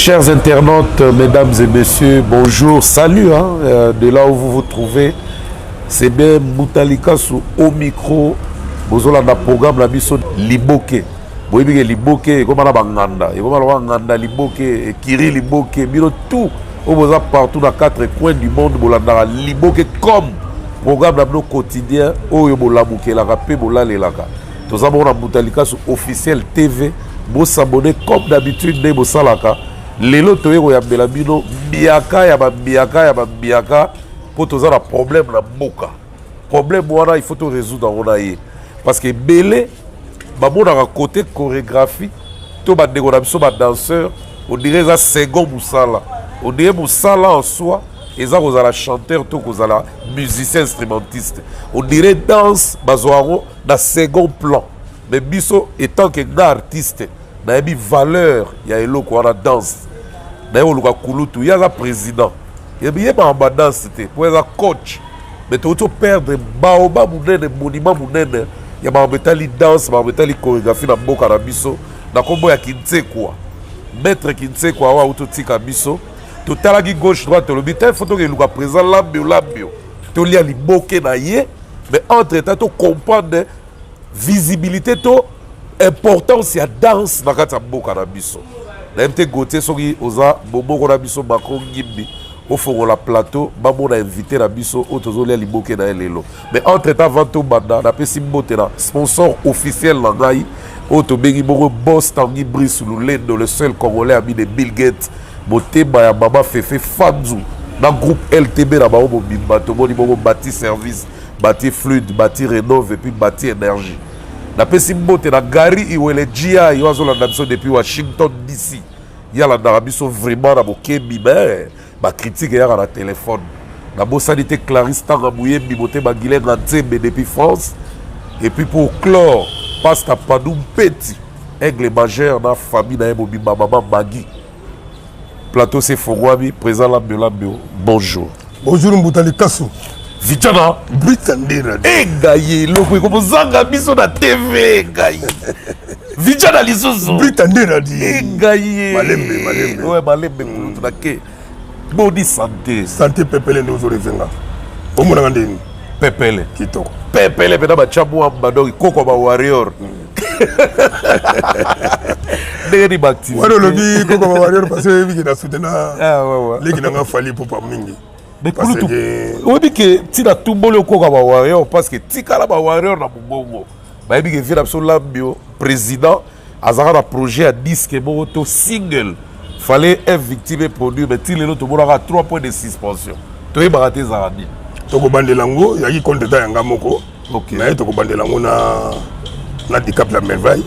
Chers internautes, mesdames et messieurs, bonjour, salut, hein, de là où vous vous trouvez. C'est bien Moutalika sous au micro, bozolanda programme la biso Liboke. Boyebi ke Liboke ekoma na banganda, ekoma lokola nganda Liboke, ekiri Liboke, bino tout oyo boza partout na quatre coins du monde bolandaka Liboke comme programme na bino quotidien oyo bolamukelaka mpe bolalelaka. Toza bongo na Moutalika officiel TV. Bosabonner comme d'habitude nde bosalaka. Lelo toye koyambela bino biaka ya babiaka ya babiaka mpo toza na problème na mboka. Problème wana, il faut to résoudre yango na ye, parce que ebele bamonaka côté chorégraphie to bandeko na biso badanseur, on dirait eza second mosala, on dirait mosala en soi eza kozala chanteur to kozala musicien instrumentiste, on dirait danse bazwa yango na second plan. Mais biso, étant que nga artiste, nayebi valeur ya eloko wana danse. Naye koluka kulutu, ye aza président, yebaka badanse te mpo eza coach, mais touti operdre baoba monene, monument monene ya makambo etali danse, makambo etali chorégraphie na mboka na biso, na nkombo ya Kintsekwa, maître Kintsekwa awa auti otika biso. Totalaki gauche, droite, tolobi te, faut tokeluka président Lambio Lambio, tolia liboke na ye. Mais entre temps tocomprendre visibilité to importance ya danse na kati ya mboka na biso. Nayebi te, Gautier, soki oza bomoko na biso, Macron Ngimbi ofongola plateau, bamona invité na biso oyo tozolia liboke na ye lelo. Mais entre temps, avant tobanda, napesi mbote na sponsor officiel na ngai oyo tobengi bongo Boss Tangi Brice Lulendo, le seul Congolais ami de Bill Gates, motema ya mama Fefe Fanzu na groupe LTB na bango mobimba. Tomoni bongo Bati Service, Bati Fluide, Bati Rénove et puis Bati Énergie. Napesi mbote na Gary Iwele gi oyo azolanda biso depuis Washington DC. Ye alandaka biso vraiment na bokebi, me bacritique eyaka na telefone. Nabosani te Clarisse Tanga Moyembi, motema Gilenga Nzembe depuis France. Et puis pour clore, Pasteur Padou Mpeti, aigle majeur, na famille na ye mobimba, mama Magi. Plateau sefongwami. Président Lambio Lambio, bonjour. Bonjour, Mbuta Likasu. Vijana. Brita Ndera. Engai eloko ekomozanga biso na TV, ngai Vijana lisusu. Brita Ndera di. Engai. Malembe, malembe. Ouais, malembe. Kulutu na ke boni santé? Santé pepele, nde ozorevenga. Omonaka ndeni? Pepele. Kitoko. Pepele mpena, batya mwamba, donc koko ba warrior ndenge ni baactivité. Wana olobi koko ba warrior parce que oyebiki na soutena Ah, ouais. leki nanga Fally Ipupa mingi. Mais Parce kulutu, que oyebi ke ntina tumboli okoka ba warrior, parce que tikala ba warrior na mongongo, bayebi ke vie na biso Lambio président azalaka na projet ya disque moko to single, fallait un victime produire, mais ti lelo tomonaka 3 points de suspension, toyebaka te ezalaka nini. Tokobandela yango, ezalaki compte ta yanga moko. Mais tokobandela yango na Dicap la Merveille.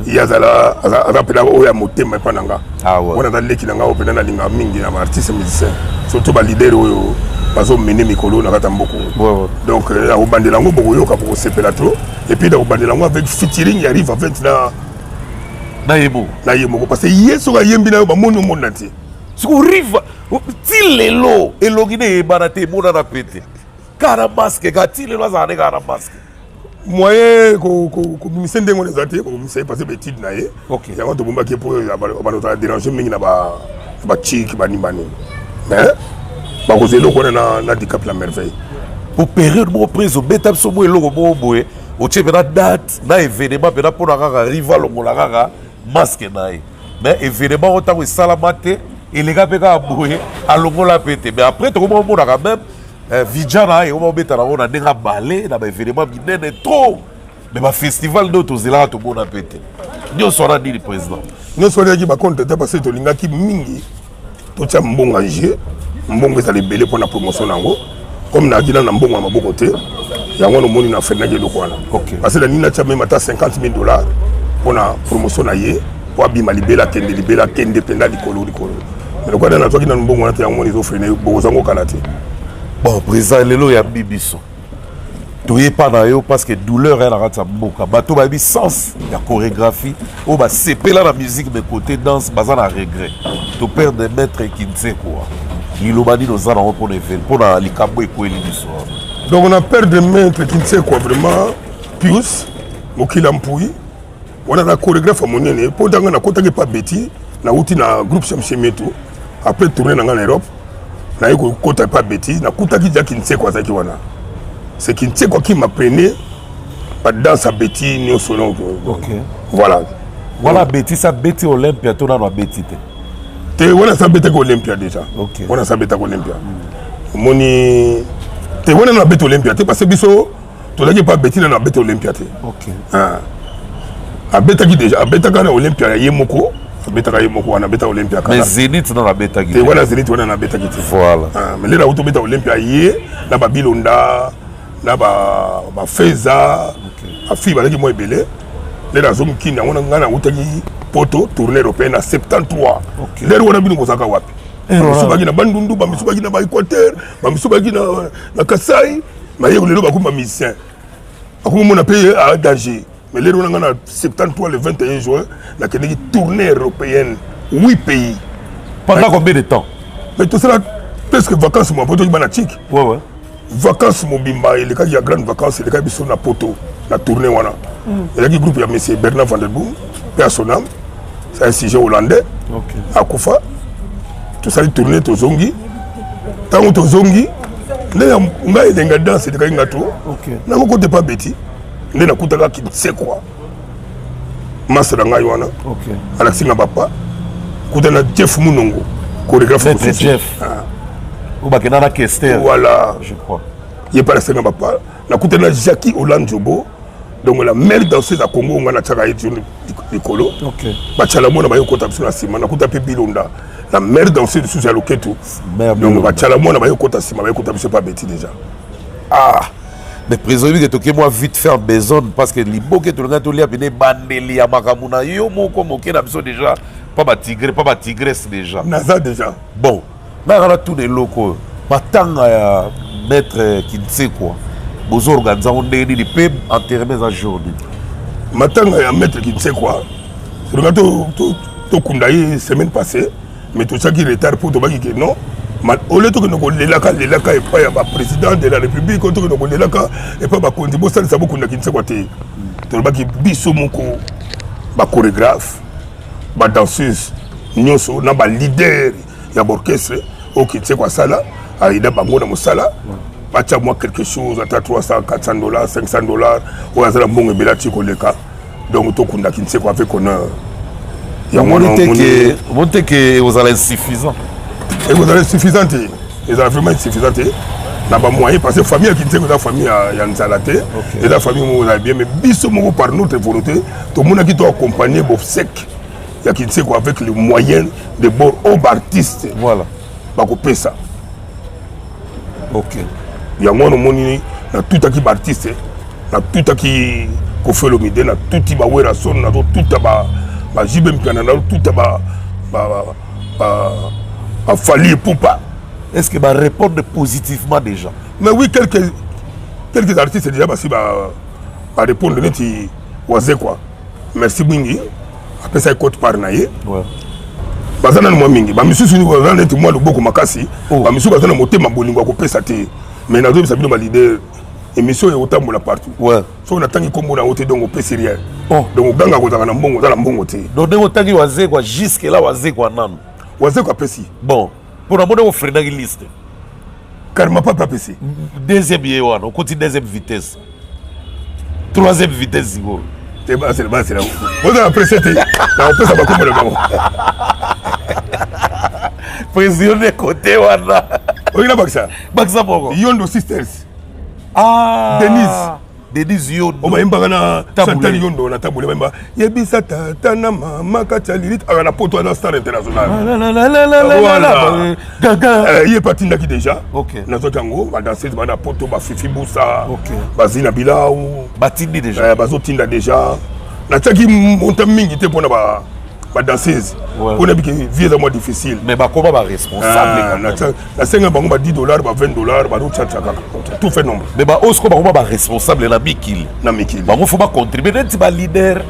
Ye azala aza mpena oyo ya motema epa na nga. Wana aza leki na nga oyo mpena nalingaka mingi na baartiste musicien, surtout baleader oyo bazomene mikolo na kati ya mboka oyo. Donc nakobandela yango, bokoyoka, bokosepela trop. Et puis nakobandela yango avec featuring ya Riva 20 na na ye moko. Na ye moko, parce que ye soki ayembi na yo, bamoni omona te. Siko Riva, ti lelo elongi nde eyebana te, emonana pe te, kaka na masque, kaka ti lelo azala nde kaka na masque. Moyen kobimisa ndenge wana eza te, kobimisa ye parce que baétude na ye. Yango tobombaki ye mpo bando ozala dérange mingi na bachike banimbanini, mais bakozwa eloko wana na Dicap la Merveille. Po période moko prise obeta biso mwa eloko moko boye, otie mpena date na événement mpena mpona kaka Riva longola kaka masque na ye, mais événement oyo ntango esalama te, eleka mpe kaka boye, alongola mpe te. Mais après tokoma omona quand même Vijana ekoma obeta nango na ndenge abale na baévénement minene trop, mais bafestival nde oyo tozelaka tomona mpe te. Nyonso wana nini, président? Nyonso wana ezalaki bacompte te, parce que tolingaki mingi totia mbongo ya jeu, mbongo ezala ebele mpona promotion na yango. Comme nayaki nano na mbongo ya maboko te, yango wana omoni na freinaki eloko wana. Parce que nalingi natia même ata 50 000 $ mpona promotion na ye, mpo abima libela, akende libela, akende mpenza likolo likolo. Mais lokola nde nazwaki nano mbongo wana te, yango moni ezofreiner. Bokozango kala te. Bon, président, lelo oyambi biso, toyepa na yo parce que douleur ya na kati ya mboka, bato bayebi sens ya chorégraphie oyo basepela na musique, mais côté danse baza na regret. Toperdre maître Kintsekwa. Liloba nini oza nango mpona evene, mpona likambo ekweli biso wana? Donc on a perdre maître Kintsekwa, vraiment Pius Mokila Mpui wana na chorégraphe ya monene, mpo ntanga nakotaki epa Beti. Nauti na groupe Shamshemietu, après tournée na ngai na Europe, naye kokota epa Beti, nakutaki ja Kinseko azalaki wana. C'est Kinseko qui m'apprenait badanse ya Beti nyonso, donc voilà. Voilà, Beti sa beti Olympia to nano abeti te? Te, wana sa betaki Olympia déjà. Wana sa betaki Olympia. Omoni te, wana na beti Olympia te, parce que biso tozalaki epa Beti, nano abeti Olympia te. Ah. Abetaki déjà, abetaka na Olympia ya ye moko, abetaka ye moko wana, abetaka Olympia kala. Mais Zénith nano abetaki te. Wana Zénith wana nabetaki te. Voilà. Ah, mais lelo auti obeta Olympia, ye na babilonda na bafeza, bafille bazalaki mwa ebele. Lelo azongi kini yango. Ngai nautaki poto, tournée européenne na 73. Lelo wana bino bozalaka wapi? Bamisu baki na Bandundu, bamisu baki na baÉquateur, bamisu baki na Kasai. Mayeko lelo bakomi bamusicien, bakomi mona mpe a danger. Mais lelo wana, ngai na 73, le 21 juin, nakendeki tournée européenne, 8 pays. Pendant combien de temps? Mais tosala presque vacances mwa po toki bana tike. Ouais. Vacances mobimba elekaki ya grande vacance, elekaki biso na poto na tournée wana. Ezalaki groupe ya monsieur Bernard Vanderboom, mpe ya son âme, c'est un sujet hollandais. Akufa. Tosali tournée, tozongi. Ntango tozongi nde ngai elenga danse elekaki nga to nango kote pa Beti, nde nakutaka Kinsekwa, masa na ngai wana. Alakisi nga bapa kuta na Jeff Munongo, chorégraphe. Maître Jeff. Ah. Oyo bakenda na Kester. Voilà. Je crois. Ye mpe alasenga bapa. Nakuta na Jackie Olandjobo, donc la mère danseuse ya Congo, nga natiaka ye toujours likolo. Batiala mwana baye kokota biso na nsima. Nakuta mpe Bilonda, la mère danseuse lisusu ya loketo. Mère Donc Bilonda. Batiala mwana baye kokota nsima, baye kokota biso epa Beti déjà. Ah, mais président, oyebi ke toke mwa vite faire besoin, parce que liboke tolingai tolia pene ebandeli ya makambo na yo moko moke na biso déjà, pa batigre, pa batigresse déjà. Naza déjà. Bon, nayaka na tuna eloko oyo: matanga ya maître Kinsekwa, bozoorganize yango ndenge nini? Mpe enterrement eza jour nini? Matanga ya maître Kinsekwa, tolinga tokunda ye semaine passée, mais totiaki retard mpo tobaki ke non, ole tokende kolelaka lelaka epai ya baprésident de la République, oyo tokende kolelaka epai bakonzi, bosalisa bokunda Kinsekwa te. Tolobaki biso moko, bachorégraphe, badanseuse nyonso na baleader ya baorchestre oyo Kinsekwa asala, aida bango na mosala, batya mwa quelque chose, ata 300, 400 dollars, 500 dollars, oyo aza na mbongo ebele atie koleka. Donc tokunda Kinsekwa avec honneur. Yango wana. Omoni te ke ozala insuffisant? Ekozala insuffisant te, ezala vraiment insuffisant te na bamoyen, parce que famille ya Kinseko eza famille ya nzala te. Eza famille moko ezala bien, mais biso moko, par notre volonté, tomonaki to accompagner bobsèques ya Kinseko avec le moyen de bord oyo baartiste bakopesa. Yango wana omoni natutaki baartiste, natutaki Koffi Olomide, natuti baWerason, nazotuta baJB Mpiana, nazotuta baFally Ipupa. Est ce que barépondre positivement déjà? Mais oui, quelques artistes déjà basi barépondre, neti Wazekwa, merci mingi, apesaki quote part na ye. Baza nanu mwa mingi, bamisusu baza neti mwa loboko makasi. Oh. Bamisusu baza na motema bolingo ya kopesa te. Mais nazoyebisa bino baleader, émission ekotambola partout. Soki natangi nkombo na yo te, donc opesi rien. Oh. Donc oganga kozalaka na mbongo, oza na mbongo te. Donc ndenge otangi Wazekwa, jusque là Wazekwa nanu? Wazekwa apesi. Bon, mpo na moni ofreinaki liste. Karma Pape apesi. Deuxième ye wana, okoti deuxième vitesse, troisième vitesse sikoyo. Te, basela, basela, ozala presse te, nakopesa bakombo na bango. Président de côté wana. Olingi bakisa? Bakisa moko. Yondo Sisters. Ah. Denise. Denise Yondo. Oyo bayembaka na Tabule. Chantal Yondo na Tabule, bayemba "Yebisa tata na mama kati ya lilite", aka na poto, aza star international. Voilà. Gaga. Ye mpe atindaki déjà. Nazwaki yango, badanseuse baa na poto, bafifi busa, bazina bilau. Batindi déjà? Bazotinda déjà. Natiaki monta mingi te mpona badanseuse, mpona bike vie eza mwa difficile. Mais bakoma baresponsable. Ah, nasenga bango ba 10 dollars, ba 20 dollars, bazotiatia kaka, tout fait nombre. Mais baoyo sikoyo bakoma baresponsable na mikili. Na mikili. Bango faut bacontribue neti baleader,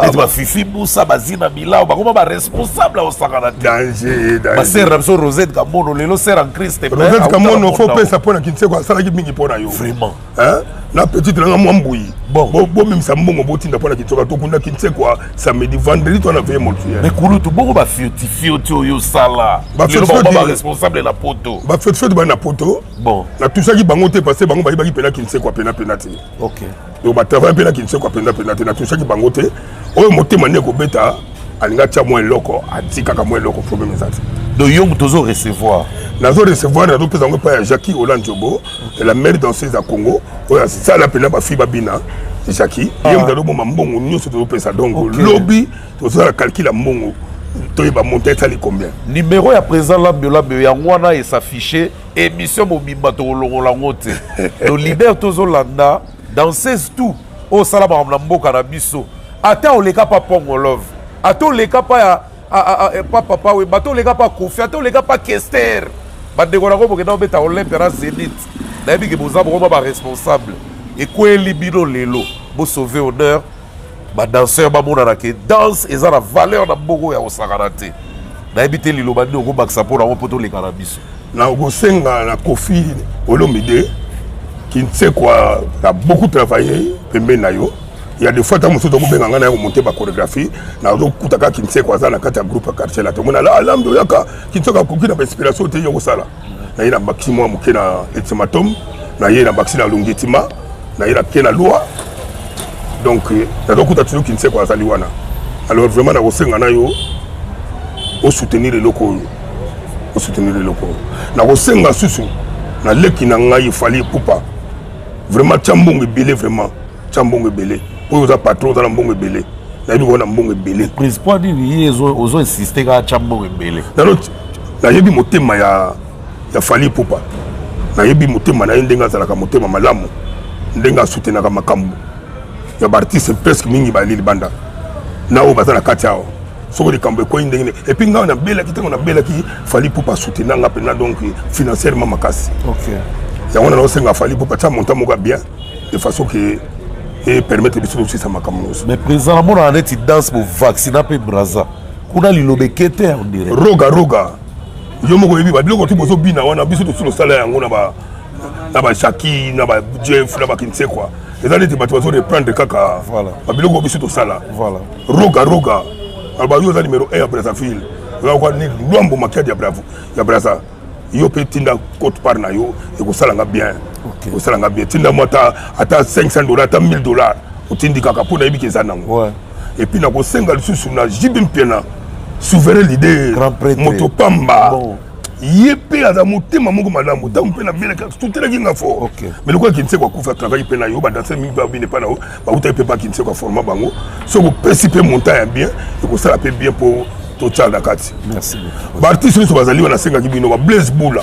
neti bafifi musa, bazina bilao, bakoma baresponsable, akosakana te. Danger, danger. Basere na biso Rosette Kamono, lelo sere en Christ. Rosette Kamono, faut pesa mpona Kinseko, asalaki mingi mpo na yo. Vraiment. Hein? Na petite nanga mwa mbuyi. Bon. Bomemisa mbongo botinda mpo na Kinsoka, tokunda Kinsekwa samedi, vendredi to na veille mortuaire. Mais kulutu, bongo bafioti fioti oyo osala, ba responsable na poto? Bafioti fioti bali na poto. Bon. Natusaki bango te parce bango bayebaki mpena Kinsekwa pena pena te. Donc batravaille mpe na Kinsekwa mpenza mpenza te, natusaki bango te. Oyo motema nde ekobeta, alingi atia mwa eloko, ati kaka mwa eloko, problème eza te. Donc yo moto ozo recevoir? Nazo recevoir, nazopesa yango epai ya Jackie Olandjobo, la mère danseuse ya Congo, oyo asala mpena bafille babina. Jackie, ye moto azoboma mbongo nyonso tozopesa. Donc lobi tozosala calcul ya mbongo, toyeba montant esali combien. Numéro ya président Lambio Lambio yango wana esaffiche émission mobimba, tokolongola yango te. Donc leader, tozolanda danseuse tout oyo osala makambo na mboka na biso, ata oleka pa Pongo Love, ata oleka pa ya pa Papa Wemba, ata oleka pa Kofi, ata oleka pa Kester, bandeko nango bokenda kobeta Olympia na Zénith, nayebi ke boza bokoma baresponsable. Ekweyeli bino lelo, bosauve honneur badanseur, bamonana ke danse eza na valeur na mboko ya kosakana te. Nayebi te liloba nini okobakisa mpo nango mpo toleka na biso. Nakosenga na Kofi Olomide, Kinsekwa a beaucoup travaillé pembeni na yo. Il y a des fois, ntango mosusu tokobenga ngai na ye komonte bachorégraphie, nazokuta kaka Kinsekwa aza na kati ya groupe ya quartier la. Tomona alambi oyaka Kinsekwa akoki na bainspiration te yo kosala na ye na bakisi mwa moke na ultimatum na ye, na bakisi na longitima na ye, na ke na loi. Donc nazokuta toujours Kinsekwa azali wana. Alors vraiment nakosenga na yo osoutenir eloko oyo, osoutenir eloko oyo. Nakosenga susu na leki na ngai Fally Ipupa, vraiment tia mbongo ebele, vraiment tia mbongo ebele. Oyo oza patron, oza na mbongo ebele, nayebi kona mbongo ebele. Prise po nini ye ozo insiste kaka tia mbongo ebele? Nano nayebi motema ya Fally Ipupa, nayebi motema na ye ndenge azalaka motema malamu, ndenge asoutenaka makambo ya baartiste presque mingi bali libanda na oyo baza na kati awa. Soki likambo ekwei ndenge nini, et puis ngai nabelaki, ntango nabelaki, Fally Ipupa asoutenir nga mpena, donc financièrement makasi. Yango wana naosenga Fally Ipupa tia montant moko ya bien, de façon ke epermettre biso tosisa makambo nyonso. Mais président, namonaka neti danse bovaccina mpe Braza kuna, liloba eke te, on dirait. Roga roga, yo moko oyebi babiloko ti bozobina wana, biso tosi tosala yango na ba na bajaki, na bajeff, na bakinsekwa. Eza neti bato bazo reprendre kaka babiloko biso tosala. Roga roga, aloba yo oza numéro 1 ya Brazzaville, oza nini, Lwambo Makiadi ya Bravo ya Braza. Yo mpe tinda quote part na yo, ekosalanga bien, ekosalanga bien. Tinda mo ata 500 dollars, ata 1000 dollars, otindi kaka mpo nayebi ke eza nango. Et puis nakosenga lisusu na JB Mpiana, souverain leader, moto pamba. Ye mpe aza motema moko malamu. Ntango mpe nabelaki, soutenaki nga fort. Mais lokola Kinseko akufa, travaille mpe na yo, badanse mingi babine mpa na yo, bautaki mpe bakinseko aforma bango. Soki opesi mpe montant ya bien, ekosala mpe bien mpo totyala na kati. Baartiste nyonso bazali wana, asengaki bino ba Blaise Bula,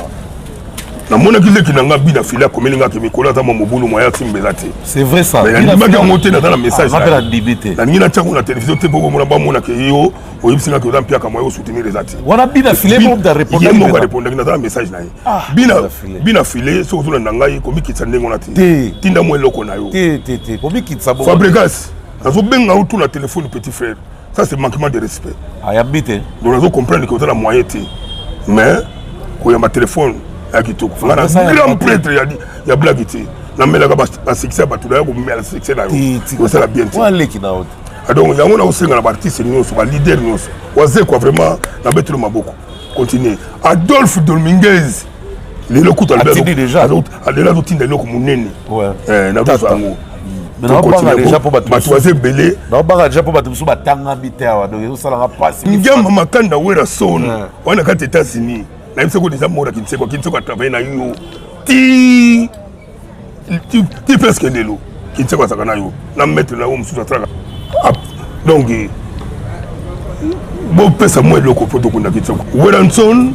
namonaki leki na nga Bina File akomeli nga ke mikolo aza mwa mobulu, mwa ya simba eza te. C'est vrai ça. Mais nandimaki yango te, naza na message, nalingi natiango na télévision te mpo bomona, bamona ke yo oyebisi nga ke oza mpiaka, mwa yo osoutenir eza te. Wana Bina File ye moko arépondaki, naza na message na ye. Bina File, soki ozolanda ngai, komikitisa ndenge wana te, tinda mwa eloko na yo. Komikitisa. Fabregas, nazobenga yo tu na téléphone, petit frère, ça c'est manquement de respect. Ayambi te. Donc nazo comprendre ke oza na moyen te, mais koyamba téléphone ya kitoko. Nga na grand prêtre ya blague te, namelaka basuccès ya bato, naya komela succès na yo, kosala bien te. Aleki na yo te. Donc yango nakosenga na baartiste nyonso, baleader nyonso, Wazekwa, vraiment nabetelo maboko, continue. Adolphe Dominguez lelo kuta lelo azotinda eloko monene, nazozwa yango. Bato baza ebele. Naobanga deja mpo bato mosusu batangami te awa, donc ezosalanga mpasi. Ngiama Makanda Wera Son wana kati États-Unis, nayebi soko deja mora Kinseko. Kinseko atravaille na yo ti ti presque lelo. Kinseko azalaka na yo na maître na yo mosusu asalaka. Donc bopesa mwa eloko mpo tokunda Kinseko Weranson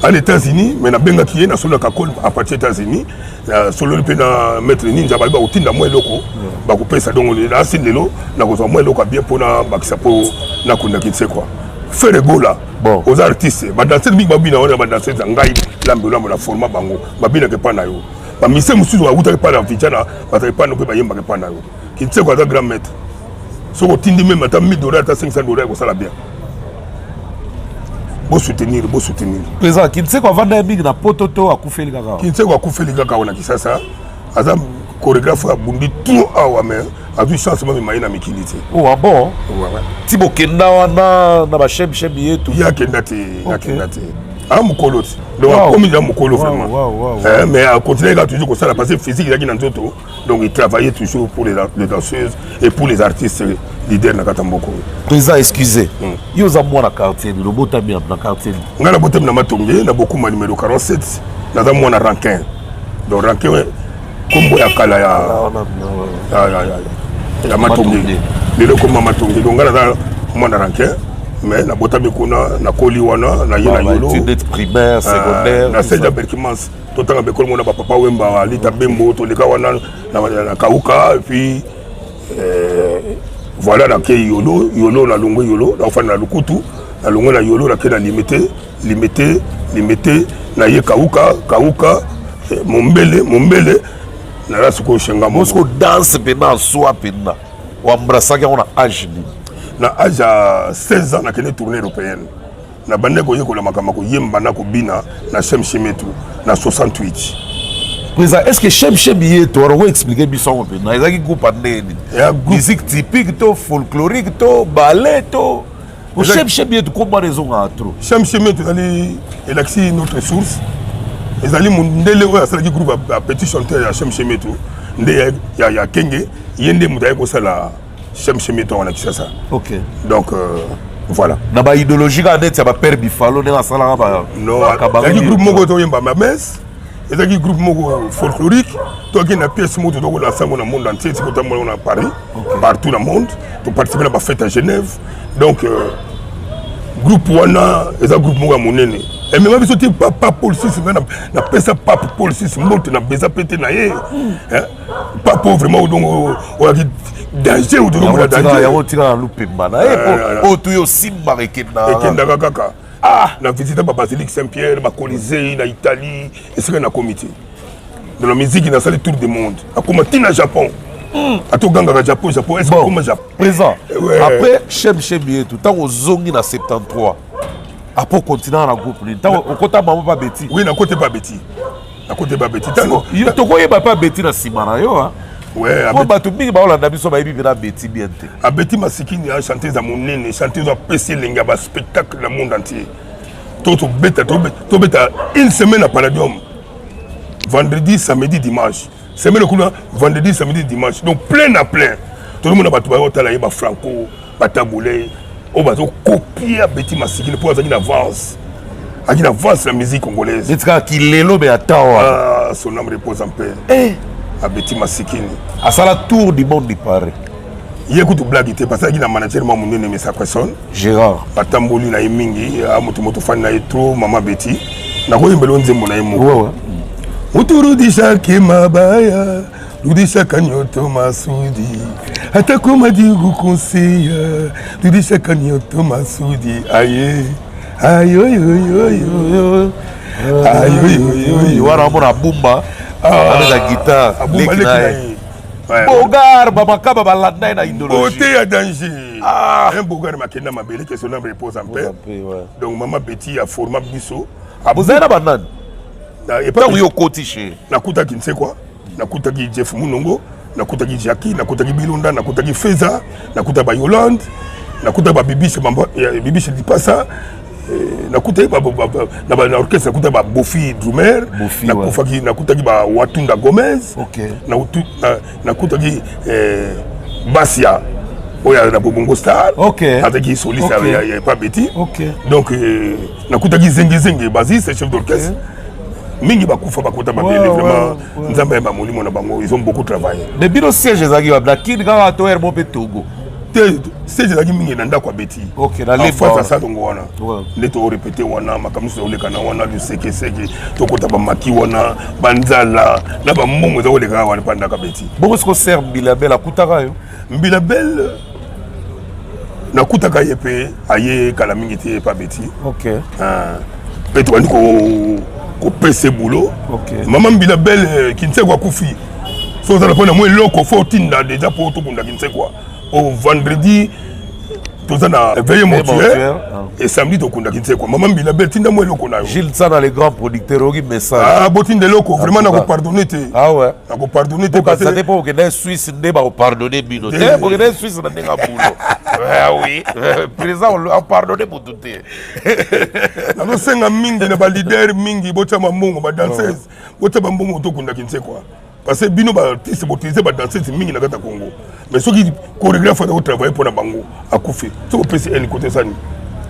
à États-Unis. Mais nabengaki ye, nasololaka call à partir États-Unis, nasololi mpe na maître Ninja, bayebi bakotinda mwa eloko bakopesa. Donc nasi lelo nakozwa mwa eloko ya bien mpona bakisa mpo nakunda Kinsekwa. Ferre Gola, oza artiste, badanser mingi babina wana, badanser za ngai Lambe Lambo na forma bango, babinaka epa na yo. Bamise mosusu bawutaki epa na Vijana, bazalaki epa na mpe bayembaka epa na yo. Kinseko aza grand maître. Soki otindi même ata 1000 dollars, ata 500 dollars, ekosala bien. Bosoutenir, bosoutenir. Président, Kinseko avanda ye mingi na poto to akufeli kaka? Kinseko akufeli kaka awa na Kisasa, aza. Chorégraphe oyo abundi trop awa, mais azwi chance bamema ye na mikili te. Oh, ah bon? Ti bokenda wana na bashemshem yetu? Ye akenda te, akenda te, a mokolo te. Donc akomi deja mokolo vraiment. Mais acontinue kaka toujours kosala parce que physique ezalaki na nzoto. Donc il travaillait toujours pour les danseuses et pour les artistes leaders na kati ya mboka oyo. Président, excusez, yo oza mwana quartier nini? Obotami na quartier nini? Ngai nabotami na Matonge, na Bokuma numéro 47. Naza mwana Rankin. Donc Rankin, kombo ya kala ya Matonge, lelo ekoma Matonge. Donc ngai naza mwana Rankin, mais nabotami kuna, nakoli wana, naye na Yolo. Primaire, secondaire? Na Sel ya Berkimans, totanga bekolo mona bapapa Wemba, Alita Bembo, toleka wana na Kauka. Et puis voilà, nakei Yolo. Yolo, nalongwe Yolo, naofanda na Lukutu. Nalongwe na Yolo, nakei na Limete, Limete, Limete, naye Kauka, Kauka, Mombele, Mombele, naza sikoyo shenga. Mosiko danse mpena aswa mpena oembrassaki yango na age nini? Na age ya 16 ans, nakende tournée européenne. Nabandaki koyekola makambo koyemba na kobina na Shem Shemetu na 68. Président, est ce que Shem Shem Yetu wana, oexpliquer biso yango mpena, ezalaki groupe ya ndenge nini? Musique typique to folklorique to ballet to Shem Shem Yetu? Kombo wana ezongaka trop. Shem Shem Yetu ezali, elakisi notre source. Ezali mondele oyo asalaki groupe ya petit chanteur ya Shem Shem Yetu nde ya Kenge. Ye nde moto aye kosala Shem Shem Yetu yango na Kisasa. Donc voilà. Na baidéologie kaka neti ya bapère Bifalo, ndenge asalaka? Non, ezalaki groupe moko toyemba mamese, ezalaki groupe moko folklorique. Toaki na pièce moko tozokolasa yango na monde entier, sikoyo totambola na Paris, partout na monde, toparticipe na bafête ya Genève. Donc groupe wana eza groupe moko ya monene, emema biso ti papa Paul VI. Ngai napesa pape Paul VI mbote na beza pe te na ye. Pape vraiment, donc oyaki danger. Ozomona danger yango tika na lupemba na ye po oyo tuyo osimbaka ekendaka. Ekendaka kaka. Ah, na visite babasilique Saint Pierre, bacolisée na Italie, esika nakomi te. Dans la musique, nasali tour du monde, akoma ntina Japon, ata ogangaka Japon, Japon, est ce okoma Japon? Présent, après Shem Shem Yetu, ntango ozongi na 73, après ocontinue na groupe nini? Ntango okota mama pa Beti? Oui, nakota pa Beti, nakota pa Beti. Ntango tokoyeba pa Beti na nsima na yo po bato mingi baolanda biso bayebi mpena Beti bien te. Abeti Masikini ya chanteuse ya monene, chanteuse apesi elengi ya baspectacle na monde entier. To tobeta, tobeta une semaine na Palladium, vendredi, samedi, dimanche, semaine kuna, vendredi, samedi, dimanche, donc plein à plein. Tozomona bato bayotala ye, bafranco, batabule oyo bazokopie Abeti Masikini mpo azalaki na avance, azalaki na avance na musique congolaise. Neti kaka kilelo me ata wana. Ah, son âme repose en paix. Abeti Masikini. Asala tour du monde, pare. Ye kutu blague te, parce azalaki na manager mwa monene, Mesa Presson. Gérard. Batamboli na ye mingi, moto moto fani na ye trop. Mama Beti, nakoyembela o nzembo na ye moko. Muturudishaki mabaya, rudishaka nyoto masudi, atako madigu konseya, rudishaka nyoto masudi, aye ayoyoyoyo ayoyoyoyo. Wana omona Bumba abeta guitare, leki na ye Bogar, bamakaba balanda ye na idéologie. Beauté ya danger. Un Bogar makenda mabele, que son âme repose en paix. Donc mama Beti aforma biso. Bozali na banani ntango yo okoti chez? Nakutaki Nsekwa, nakutaki Jeff Munongo, nakutaki Jacki, nakutaki Bilonda, nakutaki Feza, nakutaki Bayolande, nakutaki babibishe, Bibishe Lipasa, nakutaki na orchestre, nakutaki babofi drumer, nakutaki bawatunda Gomez, nakutaki Basia oyo na Bobongo Star, azalaki soliste ya pa Beti. Donc nakutaki Zengezenge Basis, chef d'orchestre. Mingi bakufa, bakota mabele. Vraiment, Nzambe ayeba molimo na bango, ils ont beaucoup travaillé. Mais bino, siège ezalaki wapi? Na Kini kaka to ermo mpe Togo? Te, siège ezalaki mingi na ndako ya Beti. Na face ya Salongo wana nde torépété wana. Makambo nyonso oleka na wana, lusekeseke, tokota bamaki wana, banzala na bambongo eza koleka wana mpa ndako ya Beti. Bongo siko ser Mbilabel akutaka yo? Mbilabel, nakutaka ye mpe, aye kala mingi te epa Beti. Mpe tobandi kopesa boulot. Mama Mbila Bel, Kinsekwa akufi, so ozala mpo na mwa eloko, fo otinda déjà mpo tokunda Kinsekwa o vendredi. Toza na veille mortuaire et samedi tokundaki nsekwa. Mama Mbila Bel, tinda mwa eloko na yo. Gilles Tsana, le grand producteur, oyoki message. Ah, botinda eloko, vraiment nakopardonne te. Ah ouais. Nakopardonne te. Okasa te mpo okende Suisse nde bakopardonne bino te. Bokende Suisse na ndenge ya boulot. Ah oui, président apardonne motu te. Nazosenga mingi na baleader mingi, botya bambongo, badanseuse, botya bambongo, tokundaki nsekwa. Parce que bino baartiste boutilize badanseuse mingi na kati ya Congo, mais soki chorégraphe aza kotravaille mpo na bango akufi, soki opesi ene kote esani.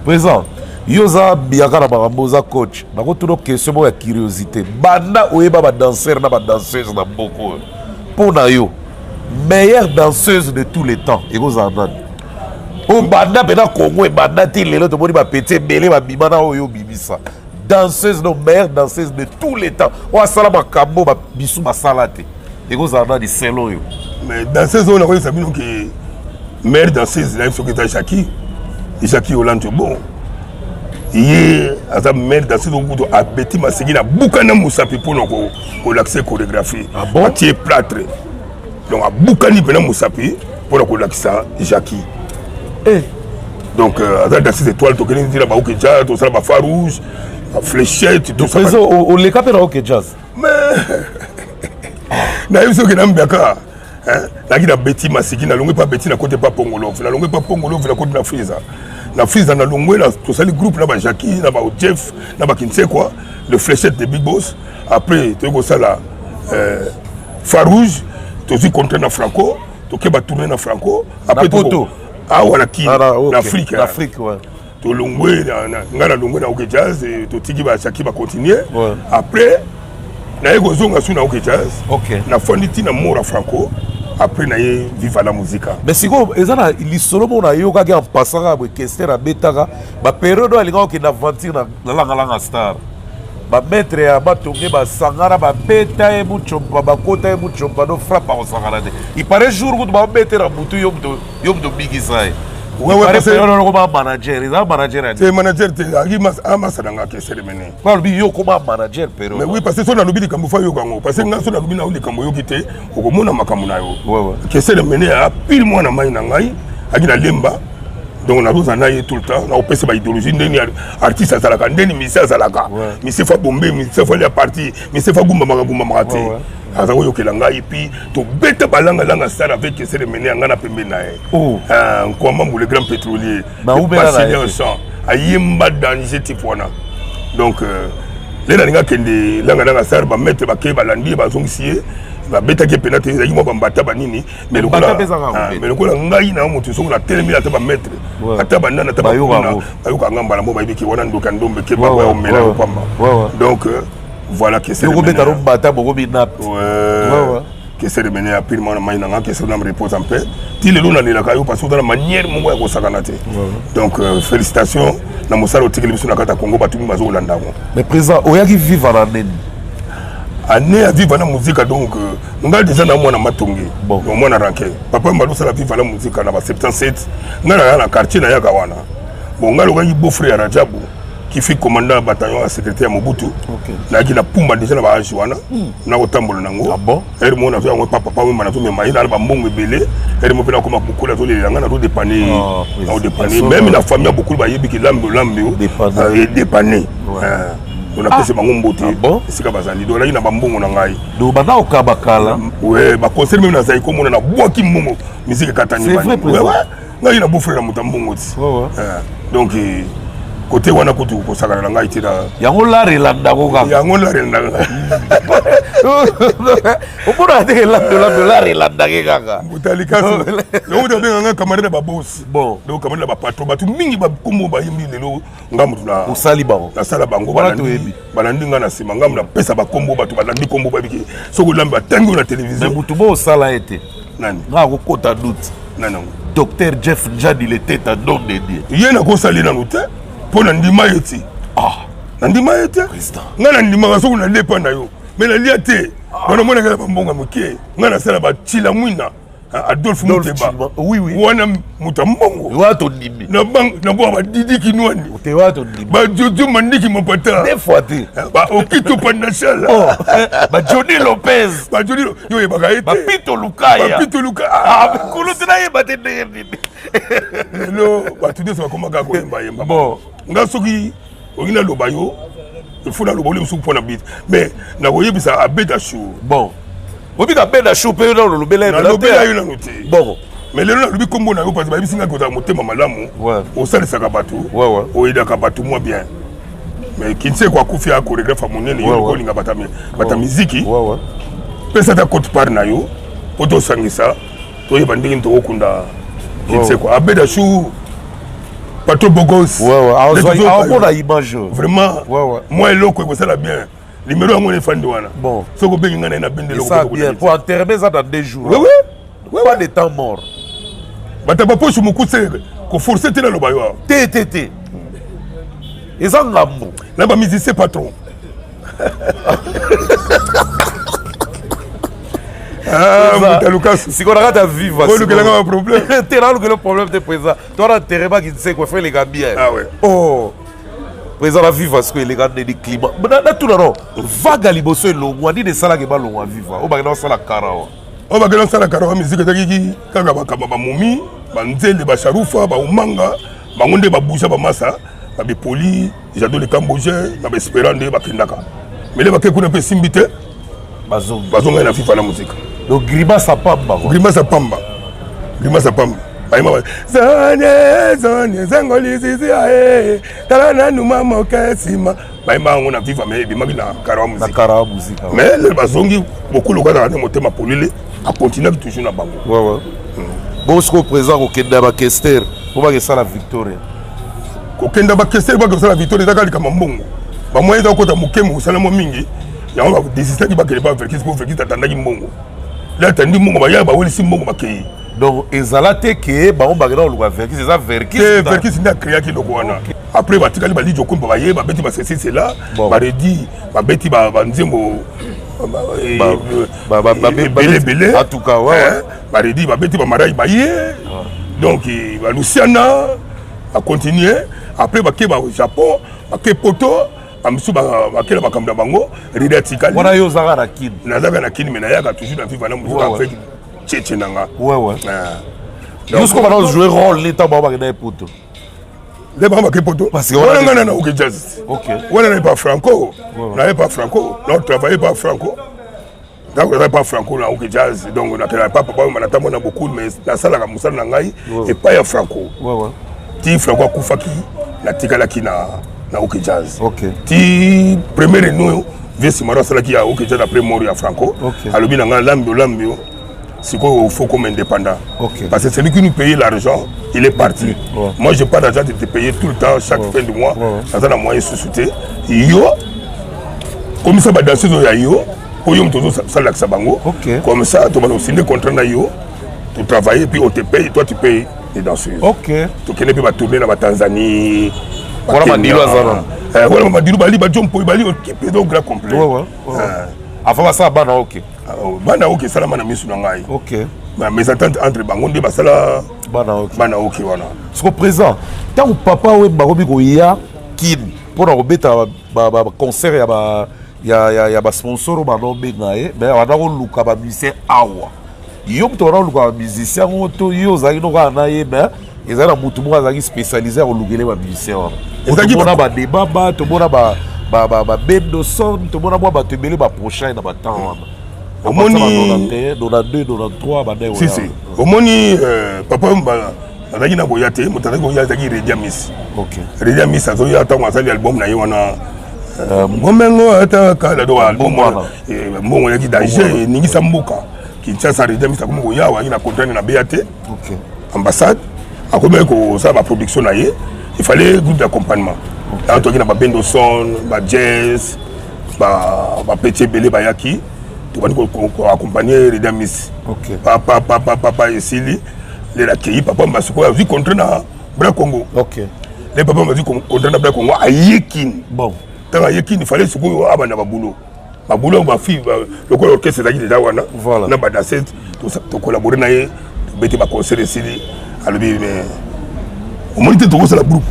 Président, yo oza biyaka na makambo, oza coach, nakotuna question moko ya curiosité. Banda oyeba badanseure na badanseuse na mboka oyo, mpo na yo, meilleure danseuse de tous les temps ekozala nani? Oyo banda mpena Congo ebanda ti lelo, tomoni bapeti ebele babima na oyo obimisa, danseuse no meilleure danseuse de tous les temps oyo asala makambo bisu basala te, ekozala nani selon yo? Mais danseuse oyo nakoyebisa bino ke meilleure danseuse nayebi soki eza Jackie, Jackie Hollande. Bon, ye aza meilleure danseuse. Okutu abeti maseki na bukana mosapi mpona kolakisa chorégraphie. Ah bon? Atie plâtre, donc abukani mpena mosapi mpona kolakisa Jackie. Eh. Donc aza danseuse étoile. Tokende ntina baOK Jazz, tosala bafa rouge, bafléchette. Président, oleka mpe na OK Jazz? Mais nayebi soki nambiaka nayaki na beti masiki, nalongwe pa beti, na kote pa Pongolove, nalongwe pa Pongolove, na kote na Friza, na Friza nalongwe, tosali groupe na bajaki, na bajeff, na bakinsekwa, le fléchette de Big Boss. Après toyei kosala Farouge, tozwi contrat na Franco, toke batourne na Franco. Après poto. Awa na Kini, na Afrique. Na Afrique, ouais. Tolongwe, ngai nalongwe na OK Jazz, totiki bajaki bacontinue. Après naye kozonga su na OK Jazz, nafandi ntina mora Franco, après naye Viva la Musica. Mais sikoyo eza na lisolo moko nayokaki en passant kaka boye. Kester abetaka baperiode oyo alingaka kokende aventure na Langalanga Star, bamaître ya batonge basangana, babeta ye mucompa, bakota ye mucompa no frappe, akosangana te. Il paraît jour kutu babetela butu, yo moto, yo moto obikisa ye. Okoma manager, eza manager ya te? Manager te, amasa na nga Kester Mene. Alobi yo okoma manager période. Mais oui, parce que so nalobi likambo, fa yoka yango, parce que nga so nalobi na yo likambo oyoki te, okomona makambo na yo. Kester Mene apile mwana mai na ngai aki na Lemba, donc nazozala na ye tout le temps, nakopesa baidéologie ndenge artiste azalaka, ndeni musicien azalaka. Musicien fa bombe, musicien fa lia parti, musicien fa gumbamaka gumbamaka te, aza koyokela ngai. Puis tobeta balangalanga star avec Kester Mene ya ngai na pembeni na ye. Nkwamambu, le grand pétrolier, bachelier chant, ayemba danger type wana. Donc nde nalingi akende Langalanga Star, bamaître bakei, balandi ye, bazongisi ye, babetaki ye mpena te, ezalaki mwa bambata banini. Mais lokola ngai na moto, soki natelemi, ata bamaître, ata banani, ata bakuna bayoka nga mbala mo, bayebiki wana ndoki ya ndombe, ke baba omela yo pamba. Donc voilà. Kobeta no mbata bokomi nape. Kester Mene apili mwana mai na nga. Kester, na repose en paix. Ti lelo nalelaka yo parce que oza na manière moko ya kosakana te. Donc félicitation na mosala otikeli biso na kati ya Congo, bato mingi bazokolanda yango. Mais président, oyaki Viva na nini? Année ya Viva na Musica, donc ngai déjà na mwana Matonge, bon. Mwana ranke papa mbali osala Viva na Musica na ba 77, ngai naya na quartier, nayaka wana. Bon, ngai lokaki beau frère ya Rajabu qui fut commandant ya bataillon ya sécurité ya Mobutu. Nayaki na pumba déjà na baage wana, nakotambola nango. Ah bon? Ere moko nazwa yango pa papa Wemba, nazomema ye na bambongo ebele. Ere moko mpe nakoma Bokulu, azolelela ngai, nazodépanner, naodépanner même na famille ya Bokulu, bayebi ke lambe olambe edépanner. Donc napesi bango mbote esika bazali. Donc alaki na bambongo na ngai. Donc banda okaba kala? We, baconcert même nazali komona, nabwaki mbongo, musique ekatani. Ngai na beau-frère na moto ya mbongo ti. Donc kote wana kutu kosakana na ngai te. Yango lare elandako kaka. Yango lare elandaka. Omona te, elando lando, lare elandaki kaka. Motali kasi yango moto abenganga camarade ya babosi. Bon. Donc camarade ya bapatron, bato mingi bakombo bayembi lelo, nga moto na Osali bango. Nasala bango. Wana toyebi. Balandi nga na nsima, nga moto napesa bakombo, bato balandi kombo, babiki soki olambi, batangi oyo na télévision. Mais motu bo osala ye te. Nani? Nga akokota doute. Nani yango? Docteur Jeff Njadi, le tete don de Dieu. Ye nakosali nanu te mpo na ndima ye ti. Ah. Nandima ye te. Président. Ngai nandimaka soki nalepa na yo, mais nalia te. Wana omonaka na bambongo ya moke, ngai nasala batila mwina. Adolphe Muteba. Oui, oui. Wana moto ya mbongo. Wana tondimi. Na banque na bwa badidi kinwani. Te wana tondimi. Ba Jojo Mandiki Mapata. Des fois te. Ba Okito Pandashala. Oh. Ba Johnny Lopez. Ba Johnny yo oyebaka ye te. Ba Pito Lukaya. Ba Pito Lukaya. Ah, kolo te nayeba te ndenge nini. Lelo bato nyonso bakomaka koyemba yemba. Bon. Nga soki olingi naloba yo il faut naloba oli mosusu mpo na bite mais nakoyebisa abeta chour. Bon. Obika abeta chour mpe yo nalobela ye. Nalobela yo nano te. Bon. Mais lelo nalobi nkombo na yo parce bayebisi ngai kozala motema malamu, osalisaka bato, oyedaka bato mwa bien. Mais Kinseko akufi ya chorégraphe ya monene, yo olinga bata miziki, pesa ata quote part na yo mpo tosangisa toyeba ndenge nini tokokunda Kinseko. Abeda chou Pato Bogos aomona image vraiment mwa eloko ekosala bien. Numéro yango efandi wana, soki obengi ngai naye nabende eloko po enterrement eza dans 2 jours. Oui, oui. Pas de temps mort. Bato bapoche mokuse koforce te naloba yo awa. Te te te, eza ngambo na bamusicien patron. Ah, moto alukasu sikoyo na kati ya viva olukelanga baproblème te, nalukela problème te président. Towana enterrement Kinseko efo eleka bien. Ah ouais. Oh président, na viva sikoyo eleka ndeni climat natuna no vague liboso elongwa nini esalaki balongwa viva oyo bakenda kosala karawa? Oyo bakenda kosala karawa, musique ezalaki kaka bakamba bamomi banzele basharufa baumanga, bango nde babuja bamasa babepoli Jado le Cambodgien na baespérant nde bakendaka mele bake kuna mpe esimbi te, bazongai na fifa na muzika. Donc grimace ya pamba. Grimace ya pamba, grimace ya pamba. Bayemba zone zone zango lizizi ae tala nanu mamoke nsima, bayemba yango na viva mais ebimaki na karawa muzika, na karawa muzika. Mais lelo bazongi bokulu kaka na motema polele, akontinuaki toujours na bango. Ouais, ouais. Bon, sikoyo président, kokende ya bakester mpo bakesala Victoria? Kokenda bakester bakosala Victoria ezaka likambo mbongo, bamoyen eza kokota moke, mosala mwa mingi. Yango badesistaki bakende pa Verkis mpo Verkis atandaki mbongo, le atandi mbongo, baya bawelisi mbongo, bakei. Donc ezala te ke bango bakenda koluka Verkis, eza Verkis? Te, Verkis nde acréaki eloko wana. Après batikali balidi okomba, baye babeti basesi sela baredi, babeti banzembo ebele ebele. En tout cas, ouais. Baredi babeti bamarai baye, donc balusiana bacontinue. Après bake ba Japon, bake Poto, bamisu bakela makambo na bango, redi atikali. Wana yo ozaka na Kini? Nazaka na Kini, mais nayaka toujours na viva na muzika avec cheche na nga. Ouais. Yo sikoyo bana jouer rôle nini ntango bango bakenda ye Poto? Nde bango bake Poto wana, ngai na OK Jazz wana, naye pa Franco, naye pa Franco, na travaille pa Franco. Ntango naza pa Franco na OK Jazz, donc nakela pa papa oyo natambo na bokulu, mais nasalaka mosala na ngai epai ya Franco ti Franco akufaki. Natikalaki na OK Jazz ti première réunion vieux Simaro asalaki ya OK Jazz après mort ya Franco. Alobi na ngai: "Lambio, Lambio, sikoyo faut comme indépendant, parce que celui qui nous payait l'argent, il est parti. Moi, j'ai pas d'argent de te payer tout le temps, chaque fin du mois. Naza na moyen susu te. Yo komisa badanseuse oyo ya yo, oyo moto ozosalakisa bango. Comme ça tobanda kosinde contrat na yo, totravaille, puis on te paye, toi tu payes les danseuses." Tokende mpe batourne na batanzanie. Wana Madilu aza nano? Wana Madilu bali, bajompo bali, okipe donc grand complet. Avant basala bana OK? Bana OK esalama na miso na ngai. Mes attentes entre bango nde basala bana OK. Bana OK wana. Siko président, ntango Papa Wemba akomi koya Kini mpona kobeta baconcert ya basponsor oyo banda obenga ye, mais banda koluka bamusicien awa, yo moto banda koluka bamusicien yango to yo ozalaki no kaka na ye? Mais ezali na motu moko azalaki spécialisé ya kolukele bamusicien wana? Tomona badebaba, tomona babendoson, tomona mwa bato ebele baprochain na batemps wana. Omoni 92, 93 banda. Si, si, omoni, Papa azalaki na koya te. Moto azalaki koya azalaki Redia Miss. Redia Miss azoya ntango asali album na ye wana, Ngomengo ata kala. Do album wana, mbongo eyaki danger, eningisa mboka Kinshasa. Redia Miss akomi koya, ayaki na contrat na beya te, ambassade. Akomi kosala baproduction na ye, il fallait groupe d'accompagnement. Yango toyaki na babendoson, bajazz, bapeti ebele bayaki, tobandi koaccompagne Redia Miss. Papa, papa, papa esili lelo akei. Papa Masiko azwi contrat na Bra Congo. Le papa azwi contrat na Bra Congo, aye Kini. Bon. Ntango aye Kini, fallait sikoyo abanda babulo, babulo bafille. Lokola orchestre ezalaki deja wana na badanseuse, tocollabore na ye, tobeti baconcert, esili, alobi: "Mais omoni te, tokosala groupe."